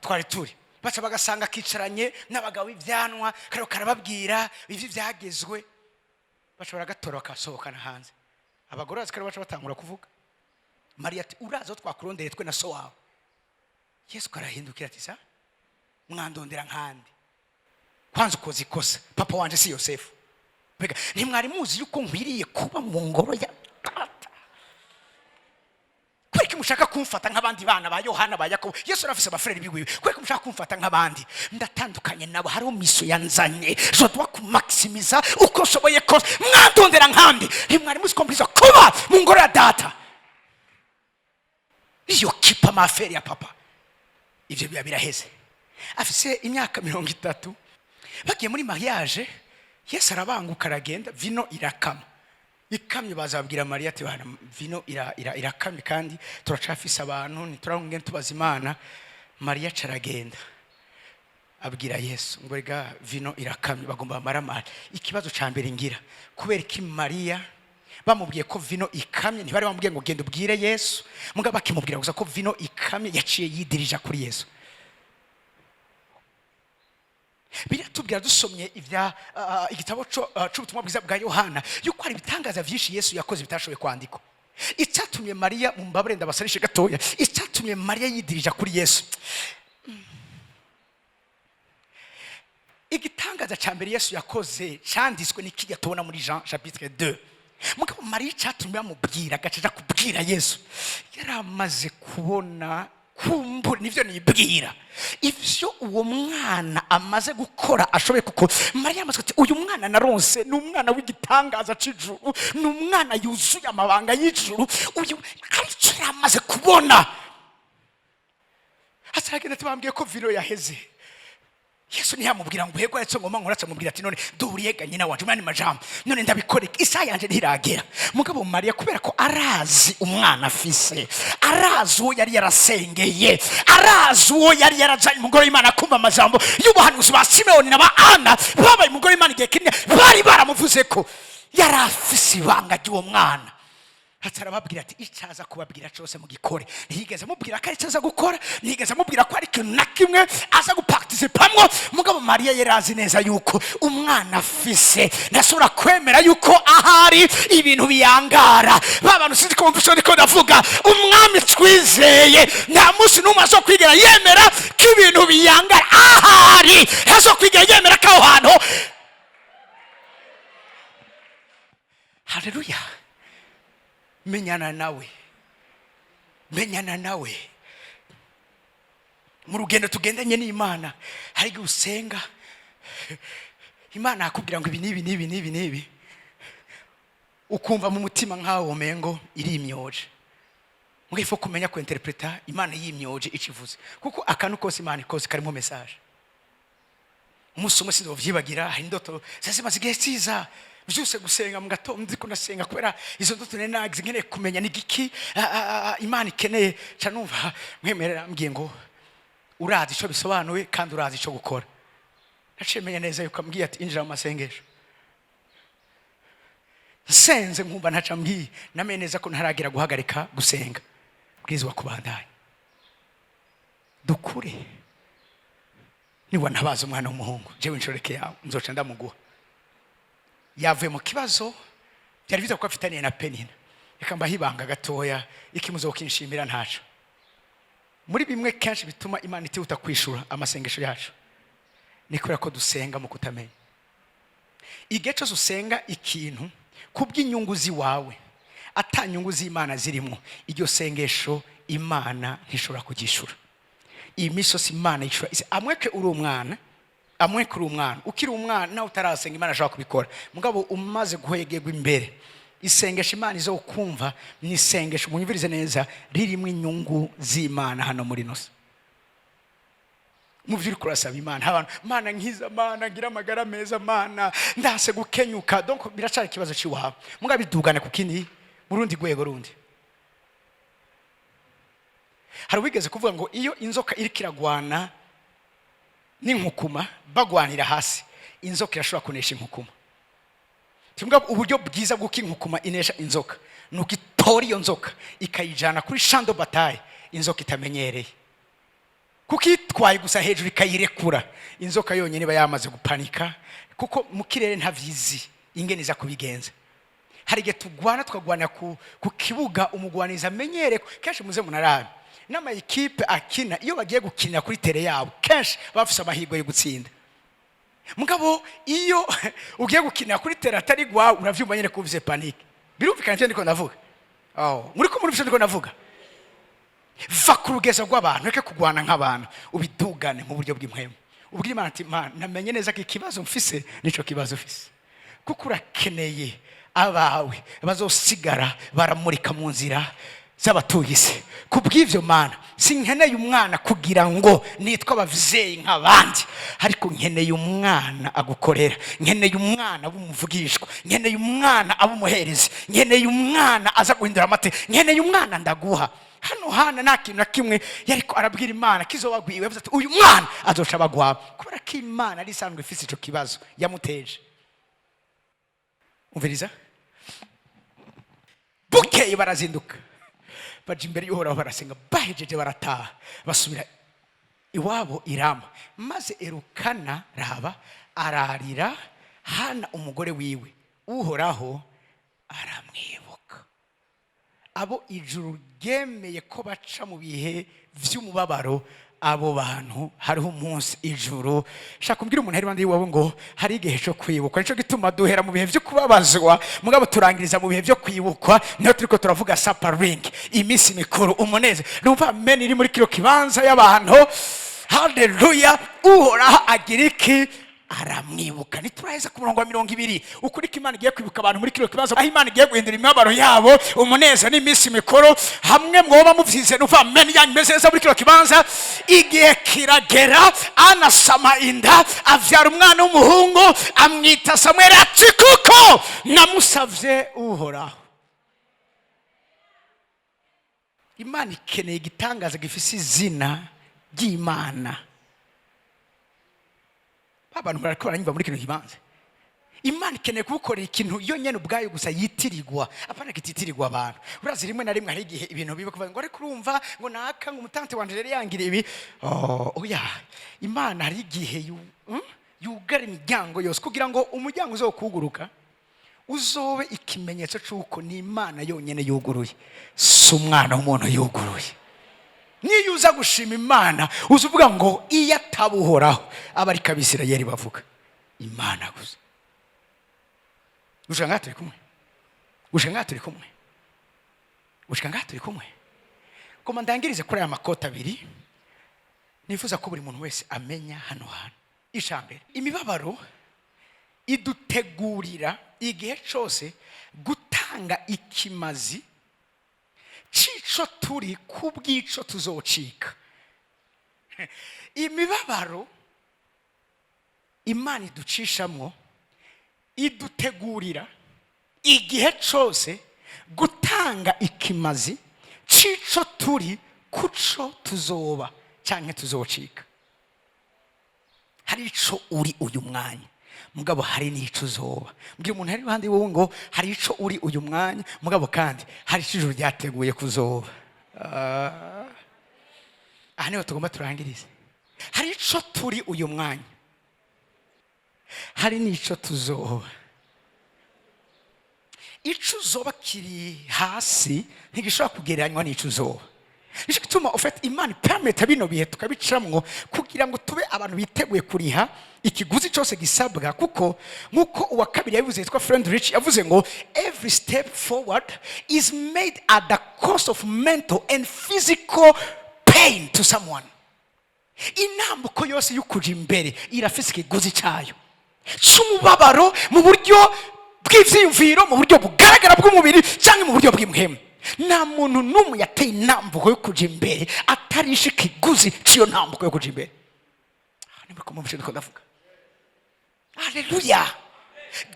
twari turi." Baca bagasanga kicaranye n'abagabo b'ibyanwa, kariko karababwira ivyo byagezwe. Baca baragatora, bakasohokana hanze. Abagore bazi ko baca batangura kuvuga. Mariya ati: "Urazi aho twakurondeye twe na so wawe?" Yesu karahindukira ati: "Sa mwandondera nkande? Kwanza ukoze ikosa, papa wanje si Yosefu." Mbega ntimwari muzi yuko nkwiriye kuba mu ngoro ya Data? Kubera ko mushaka kumfata nk'abandi bana ba Yohana, ba Yakobo? Yesu arafise aba frères biwiwe. Kubera ko mushaka kumfata nk'abandi? Ndatandukanye nabo, hariho mission yanzanye, je dois kumaximiza uko nshoboye kose. Mwandondera nkandi? Ntimwari muzi ko mbwirizwa kuba mu ngoro ya Data? Iyo kipa ma affaires ya papa. Ivyo biba biraheze, afise imyaka 30, bagiye muri mariage. Yesu arabanguka aragenda, vino irakama. Ikamyo, baza babwira Mariya ati: "Bana, vino irakamye kandi turacafise abantu, ntiturangene tubaza Imana." Mariya aca aragenda abwira Yesu ngo: "Rega vino irakamye, bagomba bamaramare." Ikibazo ca mbere ngira, kubera iki Mariya bamubwiye ko vino ikamye ntibari bamubwiye ngo: "Genda ubwire Yesu"? Mugabo bakimubwira gusa ko vino ikamye, yaciye yidirija kuri Yesu. Biratubwira, dusomye ibya igitabo c'ubutumwa bwiza bwa Yohana, yuko hari ibitangaza vyinshi Yesu yakoze bitashoboye kwandikwa. Icyatumye Mariya, mu mbabare ndabasarishe gatoya, icyatumye Mariya yidirija kuri Yesu, igitangaza cya mbere Yesu yakoze cyanditswe ni kijya tubona muri Jean chapitre 2. Mugabo Mariya, icyatumye bamubwira agaca aja kubwira Yesu, yari amaze kubona, kumbura nivyo nibwira, ivyo uwo mwana amaze gukora ashoboye, kuko Mariya amaze ati: "Uyu mwana naronse ni umwana w'igitangaza c'ijuru, ni umwana yuzuye amabanga y'ijuru." Uyu aricyo yari amaze kubona. Acaragenda ati: "Bambwiye ko vino yaheze." Yesu ntiyamubwira ngo: "Uhegwa etse ngoma nkora." Amubwira ati: "None duhuriye nyina wanje umwana majambo, none ndabikoreka, isaha yanje ntiragera." Mugabo Mariya, kubera ko arazi umwana afise, arazi uwo yari yarasengeye, arazi uwo yari yarajanye umugore w'Imana kumva amajambo y'ubuhanuzi, ba Simewoni na ba Ana babaye umugore w'Imana igihe kinini bari baramuvuze ko yari afise ibanga ry'uwo mwana, atarababwira ati: "Icyaza kubabwira cyose mugikore." Ntiyigeze amubwira ko ari icyo aza gukora, ntiyigeze amubwira ko ari ikintu na kimwe aza guparticipamwo. Mugabo Mariya yari azi neza yuko umwana afise ntashobora kwemera yuko ahari ibintu biyangara. Ba bantu, sinzi ko bumva icyo ndiko ndavuga. Umwami twizeye nta munsi n'umwe azokwigera yemera ko ibintu biyangara ahari, ntazokwigera yemera ko aho hantu. Haleluya! Menyana nawe, menyana nawe mu rugendo tugendanye n'Imana. Hari igihe usenga, Imana yakubwira ngo ibi n'ibi n'ibi n'ibi n'ibi, ukumva mu mutima nk'aho womengo irimyoje. Mwifo kumenya kuinterpreta Imana yimyoje icyo ivuze, kuko akantu kose Imana ikoze karimo message. Umunsi umwe sinzovyibagira, hari indoto zari zimaze igihe cyiza byose gusenga mu gatondo, ndiko ndasenga kubera izo ndoto nari nagize, nkeneye kumenya ni igiki Imana ikeneye. Ca numva mwemerera ambwiye ngo: "Urazi ico bisobanuye kandi urazi ico gukora." Naciye menya neza yuko ambwiye ati: "Injira mu masengesho." Nsenze nkumva ntaca ambwiye, namenye neza ko ntaragira guhagarika gusenga, bwirizwa kubandanya. Dukure. Niba ntabaza umwana w'umuhungu, jewe inshoreke yawe nzoca ndamuguha. Yavuye mu kibazo byari biza kuko afitaniye na Penina. Reka mbahe ibanga gatoya, ikimuzo kinshimira ntaco. Muri bimwe kenshi bituma Imana itihuta kwishura amasengesho yacu ni kubera ko dusenga mu kutamenya. Igihe cyose usenga ikintu kubw'inyungu z'iwawe, ata nyungu z'Imana zirimo, iryo sengesho Imana ntishobora kugishura. Iyi minsi yose Imana yishura amweke uri umwana, amweke uri umwana, ukiri umwana nawe utarasenga, Imana ashobora kubikora. Mugabo umaze guhegerwa imbere, isengesho Imana izo kumva ni isengesho, munyumvirize neza, ririmo inyungu z'Imana hano muri nosi. Mu byo uri kurasaba Imana, abantu: "Mana nkiza, Mana ngira amagara meza, Mana ndase gukenyuka." Donc biracari ikibazo cy'iwawe, mugabo bidugane ku kindi, mu rundi rwego rundi. Hari uwigeze kuvuga ngo iyo inzoka iriko iragwana n'inkukuma, bagwanira hasi, inzoka irashobora kunesha inkukuma. Tuvuga uburyo bwiza bw'uko inkukuma inesha inzoka ni uko itora iyo nzoka ikayijana kuri champ de bataille inzoka itamenyereye, kuko itwaye gusa hejuru ikayirekura, inzoka yonyine iba yamaze gupanika, kuko mu kirere ntavyizi ingene iza kubigenza. Hari igihe tugwana, tukagwanira ku kibuga umugwanizi amenyere. Kenshi muze munarabe n'ama équipe akina, iyo bagiye gukinira kuri terrain yabo, kenshi baba bafise amahirwe yo gutsinda. Mugabo iyo ugiye gukinira kuri terrain atari gwawe, uravyumva nyene ko ufise panique. Birumvikana ivyo ndiko ndavuga? Oh, muri ko muri ivyo ndiko ndavuga. Va ku rugezo rw'abantu, reke kugwana nk'abantu, ubidugane mu buryo bw'impwemu. Ubwira Imana ati: "Mana, namenye neza ko ikibazo mfise nico kibazo ufise, kuko urakeneye abawe bazosigara baramurika mu nzira z'abatuye isi. Ku bw'ivyo, Mana, sinkeneye umwana kugira ngo nitwe abavyeyi nk'abandi, ariko nkeneye umwana agukorera, nkeneye umwana w'umuvugishwa, nkeneye umwana aba umuherezi, nkeneye umwana aza guhindura amateka, nkeneye umwana ndaguha." Hano Hana nta kintu na kimwe yariko arabwira Imana kizobagwiwe. Yavuze ati: "Uyu mwana azoca abagwawe," kubera ko Imana ari isanzwe ifise ico kibazo yamuteje. Umviriza, bukeye barazinduka, baja imbere y'Uhoraho, barasenga. Bahejeje barataha, basubira iwabo i Rama. Maze Erukana, raba, ararira Hana umugore wiwe, Uhoraho aramwibuka. Abo ijuru ryemeye ko baca mu bihe vy'umubabaro, abo bantu hariho umunsi ijuru. Shaka kumbwira umuntu ari iruhande y'iwawe ngo hari igihe cyo kwibukwa. Nico gituma duhera mu bihe byo kubabazwa, mugabo turangiriza mu bihe byo kwibukwa. Niho turiko turavuga supper, iminsi mikuru, umunezero. Numva amen iri muri kino kibanza y'abantu. Haleluya! Uhoraho agira iki? Aramwibuka. Ntituraheza ku murongo wa 20. Ukuri ko Imana igiye kwibuka abantu muri kino kibazo, aho Imana igiye guhindura imibabaro yabo umunezero n'iminsi mikuru. Hamwe mwoba muvyize, numva amen yanyu imeze neza muri kino kibanza. Igihe kiragera, anasama inda, avyara umwana w'umuhungu, amwita Samweli, ati: "Kuko namusavye Uhoraho." Imana ikeneye igitangaza gifise izina ry'Imana. Abantu bariko baranyumva muri kino kibanza? Imana ikeneye kugukorera ikintu yo nyene ubwayo gusa yitirirwa, apana kititirirwa abantu. Urazi, rimwe na rimwe hari igihe ibintu biba kuvuga ngo: "Ariko urumva ngo naka, ngo umutante wanje rero yangira ibi." Oh, oya. Imana hari igihe yugara imiryango yose kugira ngo umuryango uzokuguruka uzobe ikimenyetso c'uko ni Imana yonyene yuguruye, si umwana w'umuntu yuguruye. Niyo uza gushima Imana, uza uvuga ngo: "Iyo ataba Uhoraho." Aba ariko Abisirayeli bavuga Imana gusa. Gushika ngaha turi kumwe? Gushika ngaha turi kumwe? Gushika ngaha turi kumwe? Koma ndangirize kuri aya makoti abiri nifuza ko buri muntu wese amenya hano hantu. Icambere, imibabaro idutegurira igihe cyose gutanga ikimazi cico turi kubw'ico tuzocika. Imibabaro Imana iducishamwo idutegurira igihe cyose gutanga ikimazi cico turi kuco tuzoba cyangwa tuzocika. Hari ico uri uyu mwanya, mugabo hari n'ico uzoba. Mbwira umuntu ari iruhande wowe ngo hari ico uri uyu mwanya, mugabo kandi hari ico ijuru ryateguye kuzoba. Ah. Aha niho tugomba turangirize. Hari ico turi uyu mwanya, hari n'ico tuzoba. Ico uzoba kiri hasi, ntigishobora kugereranywa n'ico uzoba. Nicyo gituma ufite Imana ipermetta bino bihe tukabicamwo, kugira ngo tube abantu biteguye kuriha ikiguzi cyose gisabwa. Kuko nk'uko uwa kabiri yabivuze yitwa Friend Rich, yavuze ngo: "Every step forward is made at the cost of mental and physical pain to someone." Intambuko yose y'ukuja imbere irafise ikiguzi cyayo cy'umubabaro, mu buryo bw'ivyiyumviro, mu buryo bugaragara bw'umubiri, cyangwa mu buryo bw'impwemu. Nta muntu n'umwe yateye intambuko yo kuja imbere atarishe ikiguzi cy'iyo ntambuko yo kuja imbere. Aha nimba kumva ndiko ndavuga. Haleluya!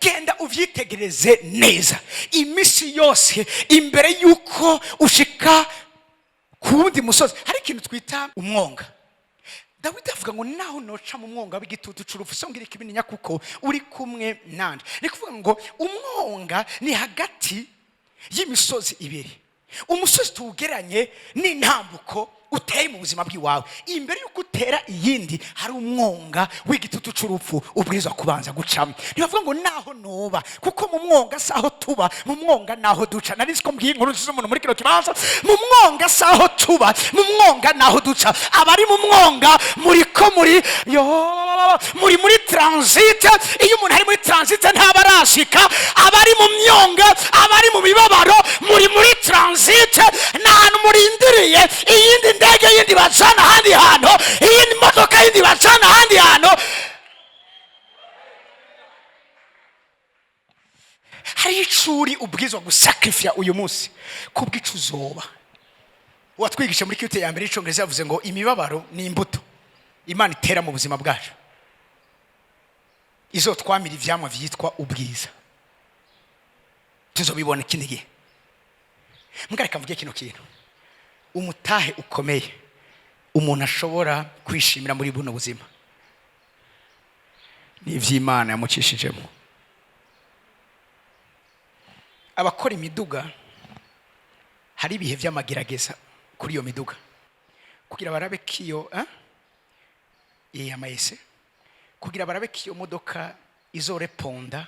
Genda uvyitegereze neza. Iminsi yose imbere y'uko ushika ku wundi musozi, hari ikintu twita umwonga. Dawidi avuga ngo: "Naho noca mu mwonga w'igitutu c'urupfu, singira ikibininya, kuko uri kumwe nanje." Ni kuvuga ngo umwonga ni hagati y'imisozi ibiri. Umusozi tuwugeranye n'intambuko Uteye mu buzima bw'iwawe, imbere y'uko utera iyindi, hari umwonga w'igitutu c'urupfu ubwirizwa kubanza gucamo. Ntibavuga ngo naho noba, kuko mu mwonga si aho tuba, mu mwonga naho duca. Nari nzi ko mbwiye inkuru nziza umuntu muri kino kibanza. Mu mwonga si aho tuba, mu mwonga naho duca. Abari mu mwonga, muri ko muri yo muri transit. Iyo umuntu ari muri transit ntaba arashika. Abari mu myonga, abari mu mibabaro, muri transit. Ni ahantu murindiriye iyindi ndege yindi bacana ahandi hantu, iyindi modoka yindi bacana ahandi hantu. Hari icuri ubwirizwa gusacrifiya uyu munsi kubw'ico uzoba. Uwatwigisha muri QT ya mbere y'icongereza yavuze ngo imibabaro ni imbuto Imana itera mu buzima bwacu izotwamira ivyamwa vyitwa ubwiza. Tuzobibona ikindi gihe. Mbwa reka mvuge kino kintu: umutahe ukomeye umuntu ashobora kwishimira muri buno buzima ni ivy'Imana yamucishijemo. Abakora imiduga, hari ibihe vy'amagerageza kuri iyo miduga kugira barabe ko iyo amayese, kugira barabe ko iyo modoka izoreponda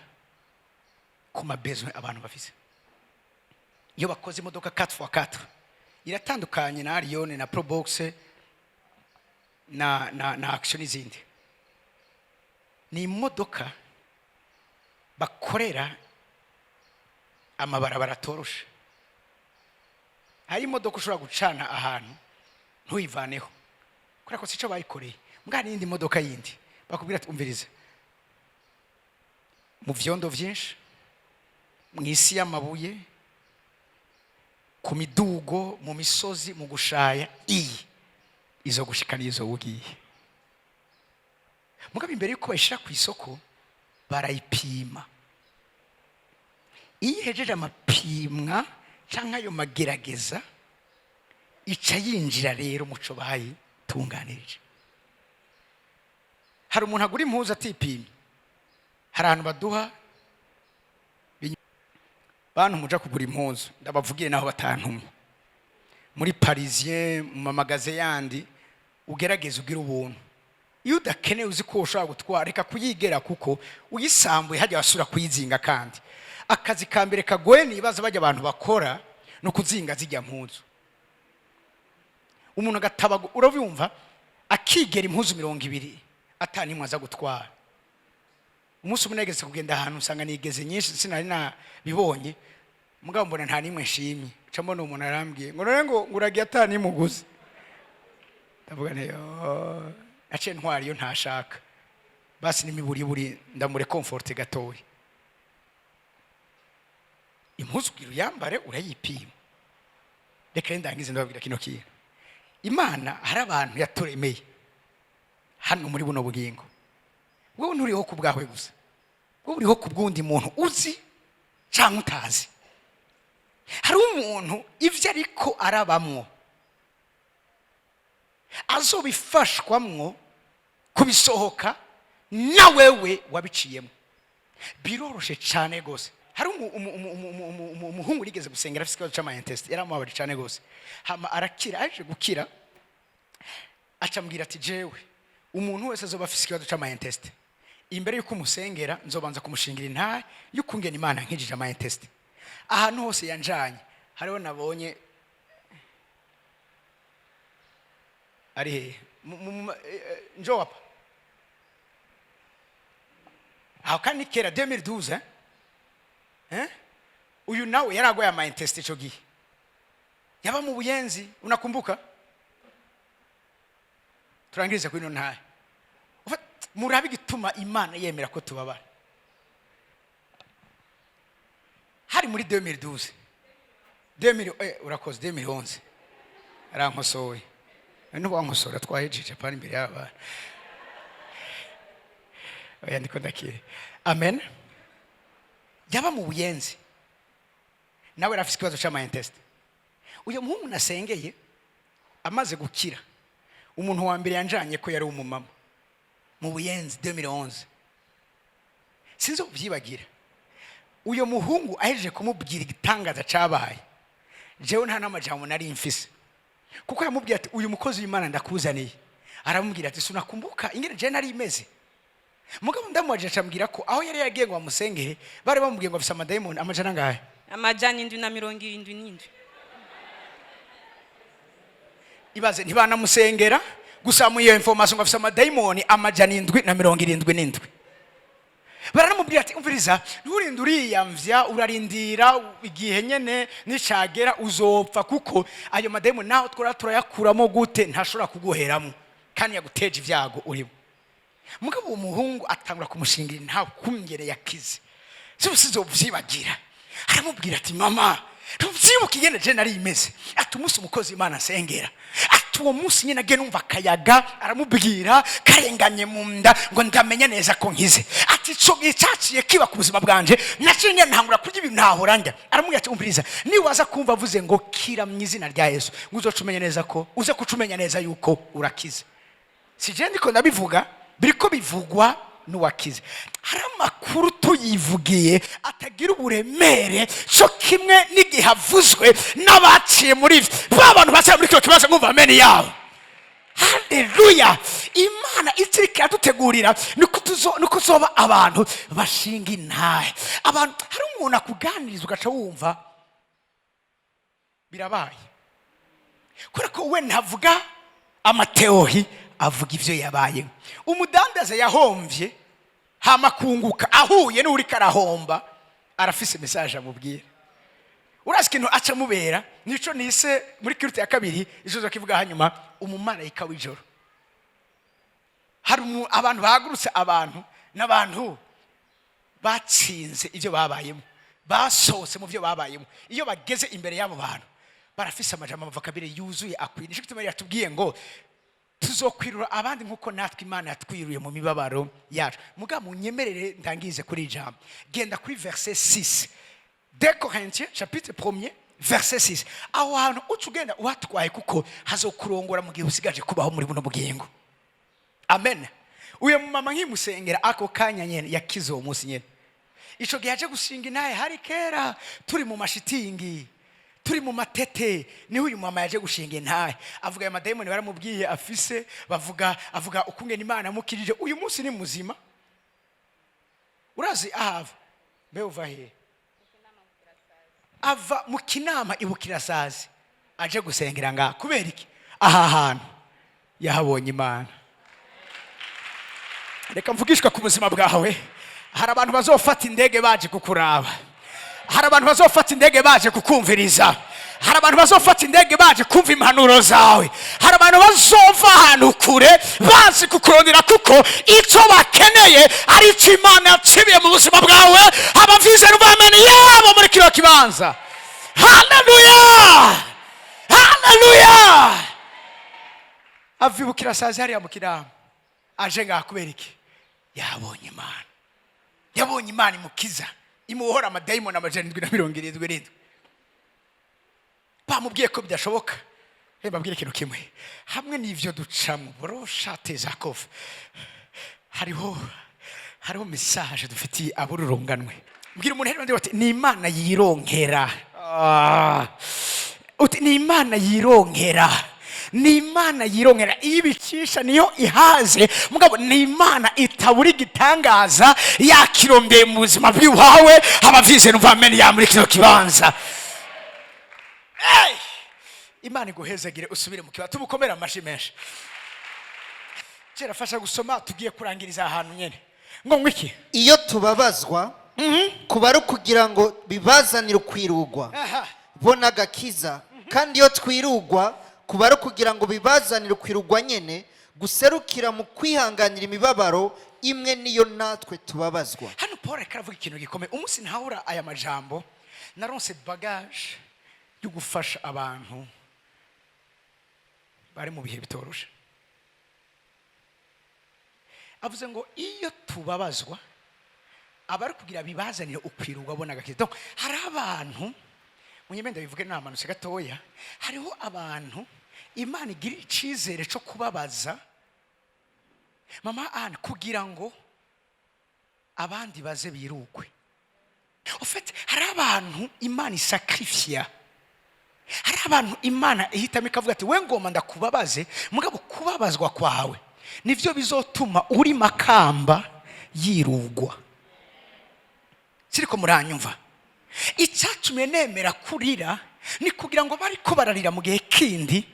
ku ma besoins abantu bafise. Iyo bakoze imodoka 4x4, iratandukanye na Allion na Probox na Action n'izindi. Ni imodoka bakorera amabarabara atoroshe. Hari imodoka ushobora gucana ahantu ntuyivaneho kubera ko sico bayikoreye. Mbwa n'iyindi modoka yindi bakubwira ati: "Umviriza, mu vyondo vyinshi, mu isi y'amabuye, ku midugo, mu misozi, mu gushaya, iyi izo gushika n'izo ugiye." Mugabo imbere yuko bayishira ku isoko barayipima. Iyo ihejeje amapimwa canke ayo magerageza, ica yinjira rero muco bayitunganirije. Hari umuntu agura impuzu atipimye. Hari ahantu baduha bantu muja kugura impuzu, ndabavugire naho batantumye, muri Parisien, mu ma magasins yandi, ugerageze ugire ubuntu. Iyo udakeneye, uzi ko ushobora gutwara, reka kuyigera, kuko uyisambuye hajya wasubira kuyizinga. Kandi akazi ka mbere kagoye nibaza bajya abantu bakora ni ukuzinga zijya mpuzu. Umuntu agataba, urabyumva, akigera impuzu 20 atanimwe aza gutwara. Umunsi umwe nageze kugenda ahantu usanga nigeze nyinshi, sinari nabibonye, mugabo mbona nta nimwe nshimye. Nca mbona umuntu arambwiye ngo: "None ngo uragiye atanimuguze?" Ndavuga nti: "Yo, naciye ntwara iyo ntashaka, basi n'imiburiburi ndamure comfort gatoya." Impuzu kugira uyambare urayipima. Reka rero ndangize ndababwira kino kintu: Imana hari abantu yaturemeye hano muri buno bugingo. Wowe nturiho ku bwawe gusa, wowe uriho ku bw'undi muntu uzi cyangwa utazi. Hari umuntu ibyo ariko arabamwo azobifashwamwo kubisohoka na wewe wabiciyemo. Biroroshe cyane rwose. Hari umuhungu nigeze gusengera afite ikibazo cy'ama intestins, yaramubabaje cyane rwose, hama arakira. Aje gukira acambwira ati: "Jewe umuntu wese azoba afite ikibazo cy'ama intestins, imbere y'uko umusengera nzobanza kumushingira intahe y'ukungena Imana nkijije ama intestins." Ahantu hose yanjanye hariho nabonye ari hehe? Njoo hapa. Aho kandi kera 2012, eh? Eh? Uyu nawe yaragoye ama intestins ico gihe yaba mu Buyenzi, unakumbuka? Turangirize kuri ino ntahe. Murabe igituma Imana yemera ko tubabara. Hari muri 2012, 2000, urakoze, 2011. Arankosoye n'uwankosora, twahejeje pani imbere y'abana. Oya, ndiko ndakire. Amen. Yaba mu Buyenzi, nawe yari afise ikibazo c'ama intestins. Uyu muhungu nasengeye amaze gukira, umuntu wa mbere yanjanye ko yari umumama mu Buyenzi 2011, sinzi kubyibagira. Uyo muhungu ahejeje kumubwira igitangaza cabaye, jewe nta n'amajambo nari mfise. Kuko yamubwiye ati: "Uyu mukozi w'Imana ndakuzaniye." Aramubwira ati: "Sunakumbuka ingene je nari imeze." Mugabo ndamubajije, acambwira ko aho yari yagiye ngo bamusengere, bari bamubwiye ngo afise amadayimoni amajana angahe? 777. Ibaze, ntibanamusengera gusa mu iyo information ngo afise amadayimoni 777. Baranamubwira ati: "Umviriza, nturinde uriyamvya, urarindira igihe nyene nicagera uzopfa, kuko ayo madayimoni naho twora turayakuramo gute, ntashobora kuguheramo kandi yaguteje ibyago urimo." Mugabo uwo muhungu atangura kumushingira nta kungere yakize, sizovyibagira. Aramubwira ati: "Mama, ntuvyibuka ingene je nari imeze?" Ati: "Umunsi umukozi Imana asengera," ati, "uwo munsi nyine agiye numva akayaga," aramubwira, "karenganye mu nda, ngo ndamenya neza ko nkize." Ati: "Ico gihe caciye kiba ku buzima bwanje, naciye ngenda ntangura kurya ibintu ntahora ndya." Aramubwira ati: "Umviriza, niwaza kumva avuze ngo 'Kira mu izina rya Yesu,' ngo uzoca umenya neza ko uze kuca umenya neza yuko urakize." Si je ndiko ndabivuga, biriko bivugwa n'uwakize. Hari amakuru tuyivugiye atagira uburemere cyo kimwe n'igihe avuzwe n'abaciye muri ivyo. Ba bantu baciye muri kino kibazo, ngumva ameni yabo. Haleluya! Imana itiriko iradutegurira niko tuzoba abantu bashinga intahe. Abantu, hari umuntu akuganiriza ugaca wumva birabaye, kubera ko we ntavuga ama théories, avuga ivyo yabayeho. Umudandaza yahomvye hama kunguka, ahuye n'uriko arahomba, arafise message amubwira. Urazi ikintu aca amubera? Nico nise muri culte ya kabiri, ico kivuga hanyuma, umumarayika w'ijoro. Hari abantu bahagurutse, abantu n'abantu batsinze ibyo babayemo, basohotse mu byo babayemo. Iyo bageze imbere y'abo bantu, barafise amajambo, ama vocabulaire yuzuye akwiye. Nico gituma yatubwiye ngo tuzokwirura abandi nk'uko natwe Imana yatwiruye mu mibabaro yacu. Mugabo munyemerere ndangize kuri iri jambo. Genda kuri verset 6, 2 Corinthiens chapitre 1er verset 6. Aho hantu uca ugenda uhatwaye, kuko hazokurongora mu gihe usigaje kubaho muri buno bugingo. Amen. Uyu mumama nkimusengera, ako kanya nyene yakize, uwo munsi nyene. Ico gihe yaje gushinga intahe hari kera, turi mu mashitingi, turi mu matete, niho uyu mama yaje gushinga intahe. Avuga ayo madayimoni baramubwiye afise, bavuga, avuga ukungene Imana yamukirije. Uyu munsi ni muzima. Urazi ahava? Mbe uva hehe? Ava mu Kinama, ibukirasazi, aje gusengera ngaha. Kubera iki? Aha hantu yahabonye Imana. Reka mvugishwe ku buzima bwawe. Hari abantu bazofata indege baje kukuraba, hari abantu bazofata indege baje kukumviriza, hari abantu bazofata indege baje kumva impanuro zawe, hari abantu bazova ahantu kure bazi kukurondera, kuko icyo bakeneye ari icyo Imana yacibiye mu buzima bwawe. Abavize n'ubamene yabo muri kino kibanza. Haleluya, haleluya! Avibukira sazi hariya mu Kinama, aje ngaha. Kubera iki? Yabonye Imana, yabonye Imana imukiza, imuhora amadayimoni 777. Bamubwiye ko bidashoboka. Reka mbabwire ikintu kimwe: hamwe n'ivyo ducamo, boroshate zakova, hariho message dufitiye abururunganwe. Mbwira umuntu hejuru uti: "Ni Imana yironkera." Ah. Uti: "Ni Imana yironkera, ni Imana yironkera." Iyo ibicisha niyo ihaze. Mugabo ni Imana itabura igitangaza yakirondeye mu buzima bw'iwawe. Abavize numva amen ya muri kino kibanza. Hey! Imana iguhezagire, usubire mu kibanza. Tumukomere amashi menshi. Kirafasha gusoma, tugiye kurangiriza ahantu nyene. Ngo iki? Iyo tubabazwa, kuba ari ukugira ngo bibazanire ukwirugwa bo n'agakiza, kandi iyo twirugwa, kuba ari ukugira ngo bibazanire ukwirugwa nyene guserukira mu kwihanganira imibabaro imwe niyo natwe tubabazwa. Hano Paul ariko aravuga ikintu gikomeye. Umunsi ntahura aya majambo, naronse bagage yo gufasha abantu bari mu bihe bitoroshe. Avuze ngo iyo tubabazwa, aba ari kugira bibazanire ukwirugwa bona agakiza. Donc hari abantu, munyemende bivuge namanutse gatoya, hariho abantu Imana igira icyizere cyo kubabaza, mama Anne, kugira ngo abandi baze birugwe. En fait, hari abantu Imana isacrifiya. Hari abantu Imana ihitamo ikavuga ati: "We, ngomba ndakubabaze, mugabo kubabazwa kwawe nibyo bizotuma uri makamba yirugwa." Siriko muranyumva? Icyatumye nemera kurira ni kugira ngo bariko bararira mu gihe kindi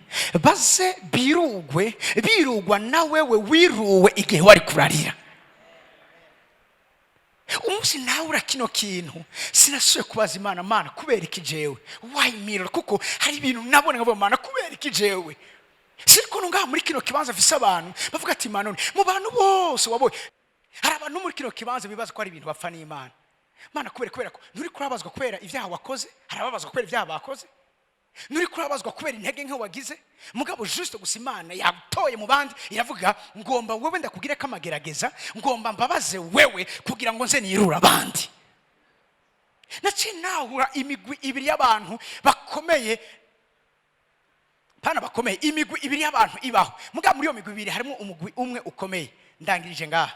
baze birugwe, birugwa na wewe wiruwe igihe wari kurarira. Umunsi nawe ura kino kintu, sinasuye kubaza Imana: "Mana, kubera iki jewe? Why me?" Kuko hari ibintu nabona nkavuga: "Mana, kubera iki jewe?" Siriko ngaha muri kino kibanza mfise abantu bavuga ati: "Mana, mu bantu bose wabonye." Hari abantu muri kino kibanza bibaza ko hari ibintu bapfa n'Imana. Mana, kubera ko nturi kurabazwa kubera ibyaha wakoze. Hari ababazwa kubera ibyaha bakoze. Nturi kurabazwa kubera intege nke wagize, mugabo juste gusa Imana yagutoye mu bandi, iravuga: "Ngomba wewe ndakubwire ko amagerageza, ngomba mbabaze wewe kugira ngo nze nirure abandi." Naciye nahura imigwi ibiri y'abantu bakomeye, pana bakomeye, imigwi ibiri y'abantu ibaho. Mugabo muri iyo migwi ibiri harimo umugwi umwe ukomeye. Ndangirije ngaha: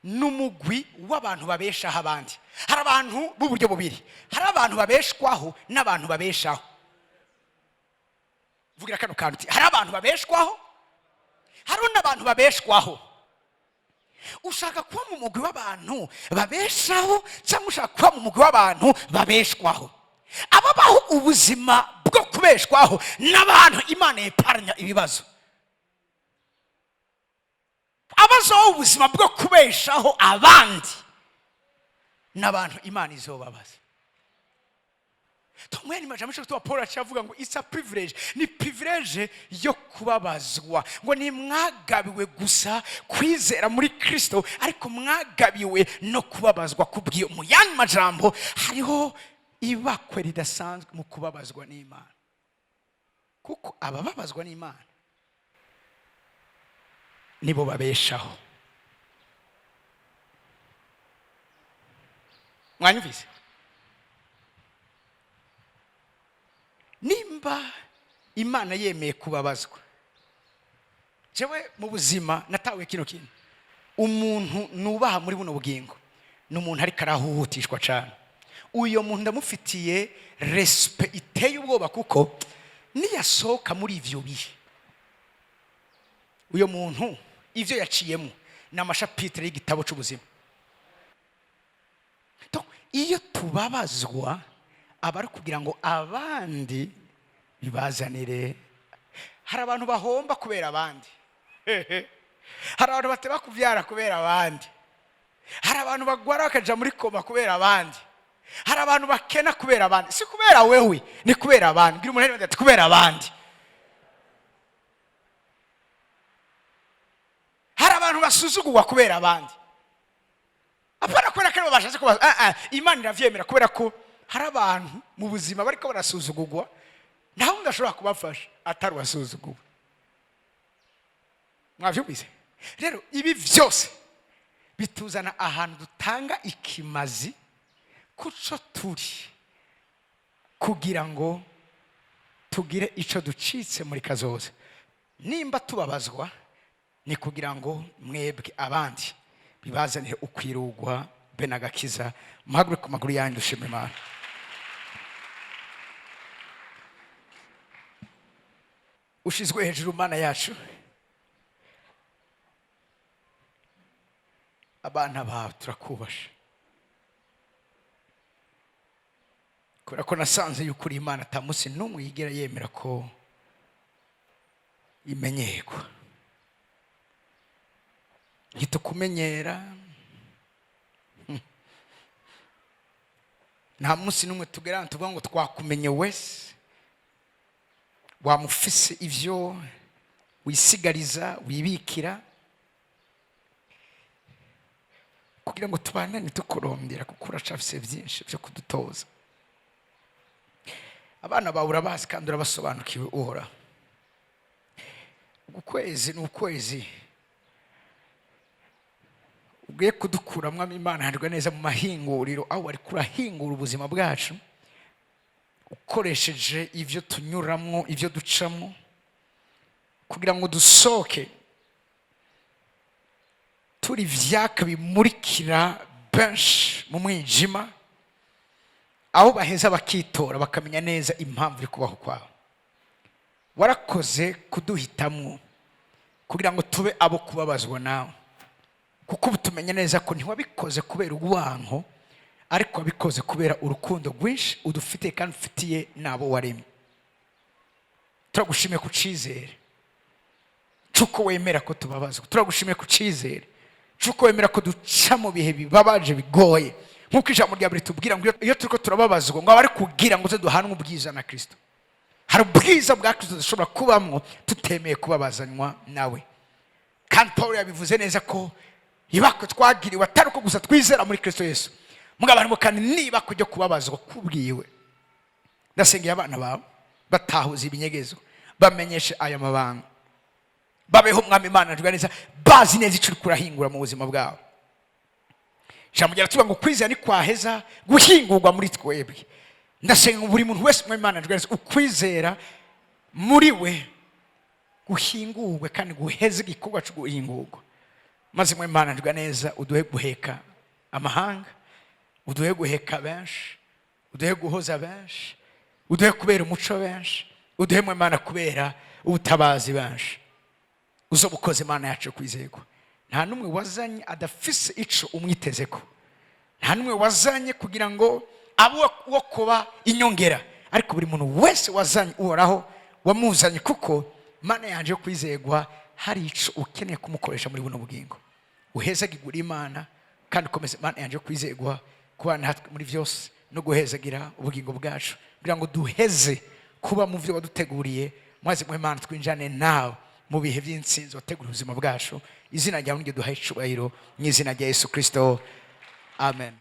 n'umugwi w'abantu babeshaho abandi. Hari abantu b'uburyo bubiri: hari abantu babeshwaho n'abantu babeshaho. Vugira kano kantu uti: hari abantu babeshwaho, hari n'abantu babeshwaho. Ushaka kuba mu mugwi w'abantu babeshaho cyangwa ushaka kuba mu mugwi w'abantu babeshwaho? Ababaho ubuzima bwo kubeshwaho n'abantu Imana yeparanya ibibazo. Abazaho ubuzima bwo kubeshaho abandi n'abantu Imana izobabaza. Tumweni majambo tuba Paul acavuga ngo it's a privilege, ni privilege yo kubabazwa, ngo ni mwagabiwe gusa kwizera muri Kristo, ariko mwagabiwe no kubabazwa kubw'iyo. Mu yandi majambo, hariho ibakwe ridasanzwe mu kubabazwa n'Imana, kuko abababazwa n'Imana nibo babeshaho. Mwanyumvise? Nimba Imana yemeye kubabazwa, jewe mu buzima natawe kino kintu: umuntu nubaha muri buno bugingo ni umuntu ariko arahuhutishwa cyane. Uyo muntu ndamufitiye respect iteye ubwoba, kuko niyasohoka muri ivyo bihe, uyo muntu ivyo yaciyemo ni ama chapitre y'igitabo c'ubuzima. Iyo tubabazwa aba ari kugira ngo abandi bibazanire. Hari abantu bahomba kubera abandi, hari abantu bateba kubyara kubera abandi, hari abantu bagwara bakaja muri coma kubera abandi, hari abantu bakena kubera abandi. Si kubera wewe, ni kubera abandi. Bwira umuntu ati: "Kubera abandi." Hari abantu basuzugurwa kubera abandi, apana kubera ko aribo bashatse kubaza. Ah, ah, Imana iravyemera, kubera ko hari abantu mu buzima bariko barasuzugurwa, nta wundi ashobora kubafasha atari uwasuzuguwe. Mwavyumvise? Rero ibi vyose bituzana ahantu dutanga ikimazi kuco turi, kugira ngo tugire ico ducitse muri kazoza. Nimba tubabazwa ni kugira ngo mwebwe abandi bibazanire ukwirugwa be n'agakiza. Muhaguruke ku maguru yanyu, dushima Imana. Ushizwe hejuru, Mana yacu. Abana bawe turakubasha, kubera ko nasanze yuko uri Imana atamunsi n'umwe yigera yemera ko imenyerwa. Ntitukumenyera. Nta munsi n'umwe tugera tuvuga ngo twakumenye wese. Wamufise ivyo wisigariza, wibikira kugira ngo tubandane tukurondera, kuko uracafise byinshi byo kudutoza. Abana bawe urabazi kandi urabasobanukiwe. Uhora uku kwezi ni ukwezi ugiye kudukuramo, Imana handwa neza mu mahinguriro, aho wari kurahingura ubuzima bwacu ukoresheje ibyo tunyuramo, ibyo ducamo, kugira ngo dusohoke turi ivyaka bimurikira benshi mu mwijima. Aho baheza bakitora, bakamenya neza impamvu iri kubaho kwawe. Warakoze kuduhitamwo kugira ngo tube abo kubabazwa nawe, kuko ubu tumenya neza ko ntiwabikoze kubera urwanko, ariko wabikoze kubera urukundo rwinshi udufitiye kandi ufitiye n'abo waremye. Turagushimiye ku cyizere cy'uko wemera ko tubabazwa. Turagushimiye ku cyizere cy'uko wemera ko duca mu bihe bibabaje, bigoye, nk'uko ijambo rya mbere tubwira ngo iyo turiko turababazwa, ngo aba ari kugira ngo tuze duhanwe ubwiza na Kirisito. Hari ubwiza bwa Kirisito dushobora kubamwo tutemeye kubabazanywa nawe. Kandi Paul yabivuze neza ko ibako twagiriwe atari uko gusa twizera muri Kirisito Yesu, mugabo harimo kandi niba kujya kubabazwa kubwiwe. Ndasengeye abana bawe batahuza ibinyegezo, bamenyeshe aya mabanga, babeho, Mwami Imana njwa neza, bazi neza icyo uri kurahingura mu buzima bwabo. Ijambo ryaratuvuga ngo kwizera ni kwaheza guhingurwa muri twebwe. Ndasenga ngo buri muntu wese, Mwami Imana njwa neza, ukwizera muri we guhingurwe kandi guheze igikorwa cyo guhingurwa. Maze Mwami Imana njwa neza, uduhe guheka amahanga, uduhe guheka benshi, uduhe guhoza benshi, uduhe kubera umuco benshi, uduhe, Mwami Imana, kubera ubutabazi benshi. Uzoba ukoze, Imana yacu yo kwizerwa. Nta n'umwe wazanye adafise ico umwiteze ko, nta n'umwe wazanye kugira ngo abe uwo kuba inyongera, ariko buri muntu wese wazanye, Uhoraho, wamuzanye kuko, Mana yanje yo kwizerwa, hari ico ukeneye kumukoresha muri buno bugingo. Uhezagirwe Imana, kandi ukomeze, Mana yanje yo kwizerwa, kubana natwe muri byose no guhezagira ubugingo bwacu, kugira ngo duheze kuba mu byo waduteguriye. Maze mu Imana twinjane nawe mu bihe by'intsinzi wateguriye ubuzima bwacu. Izina ryawe niryo duhaye icubahiro, mu izina rya Yesu Kirisito, amen.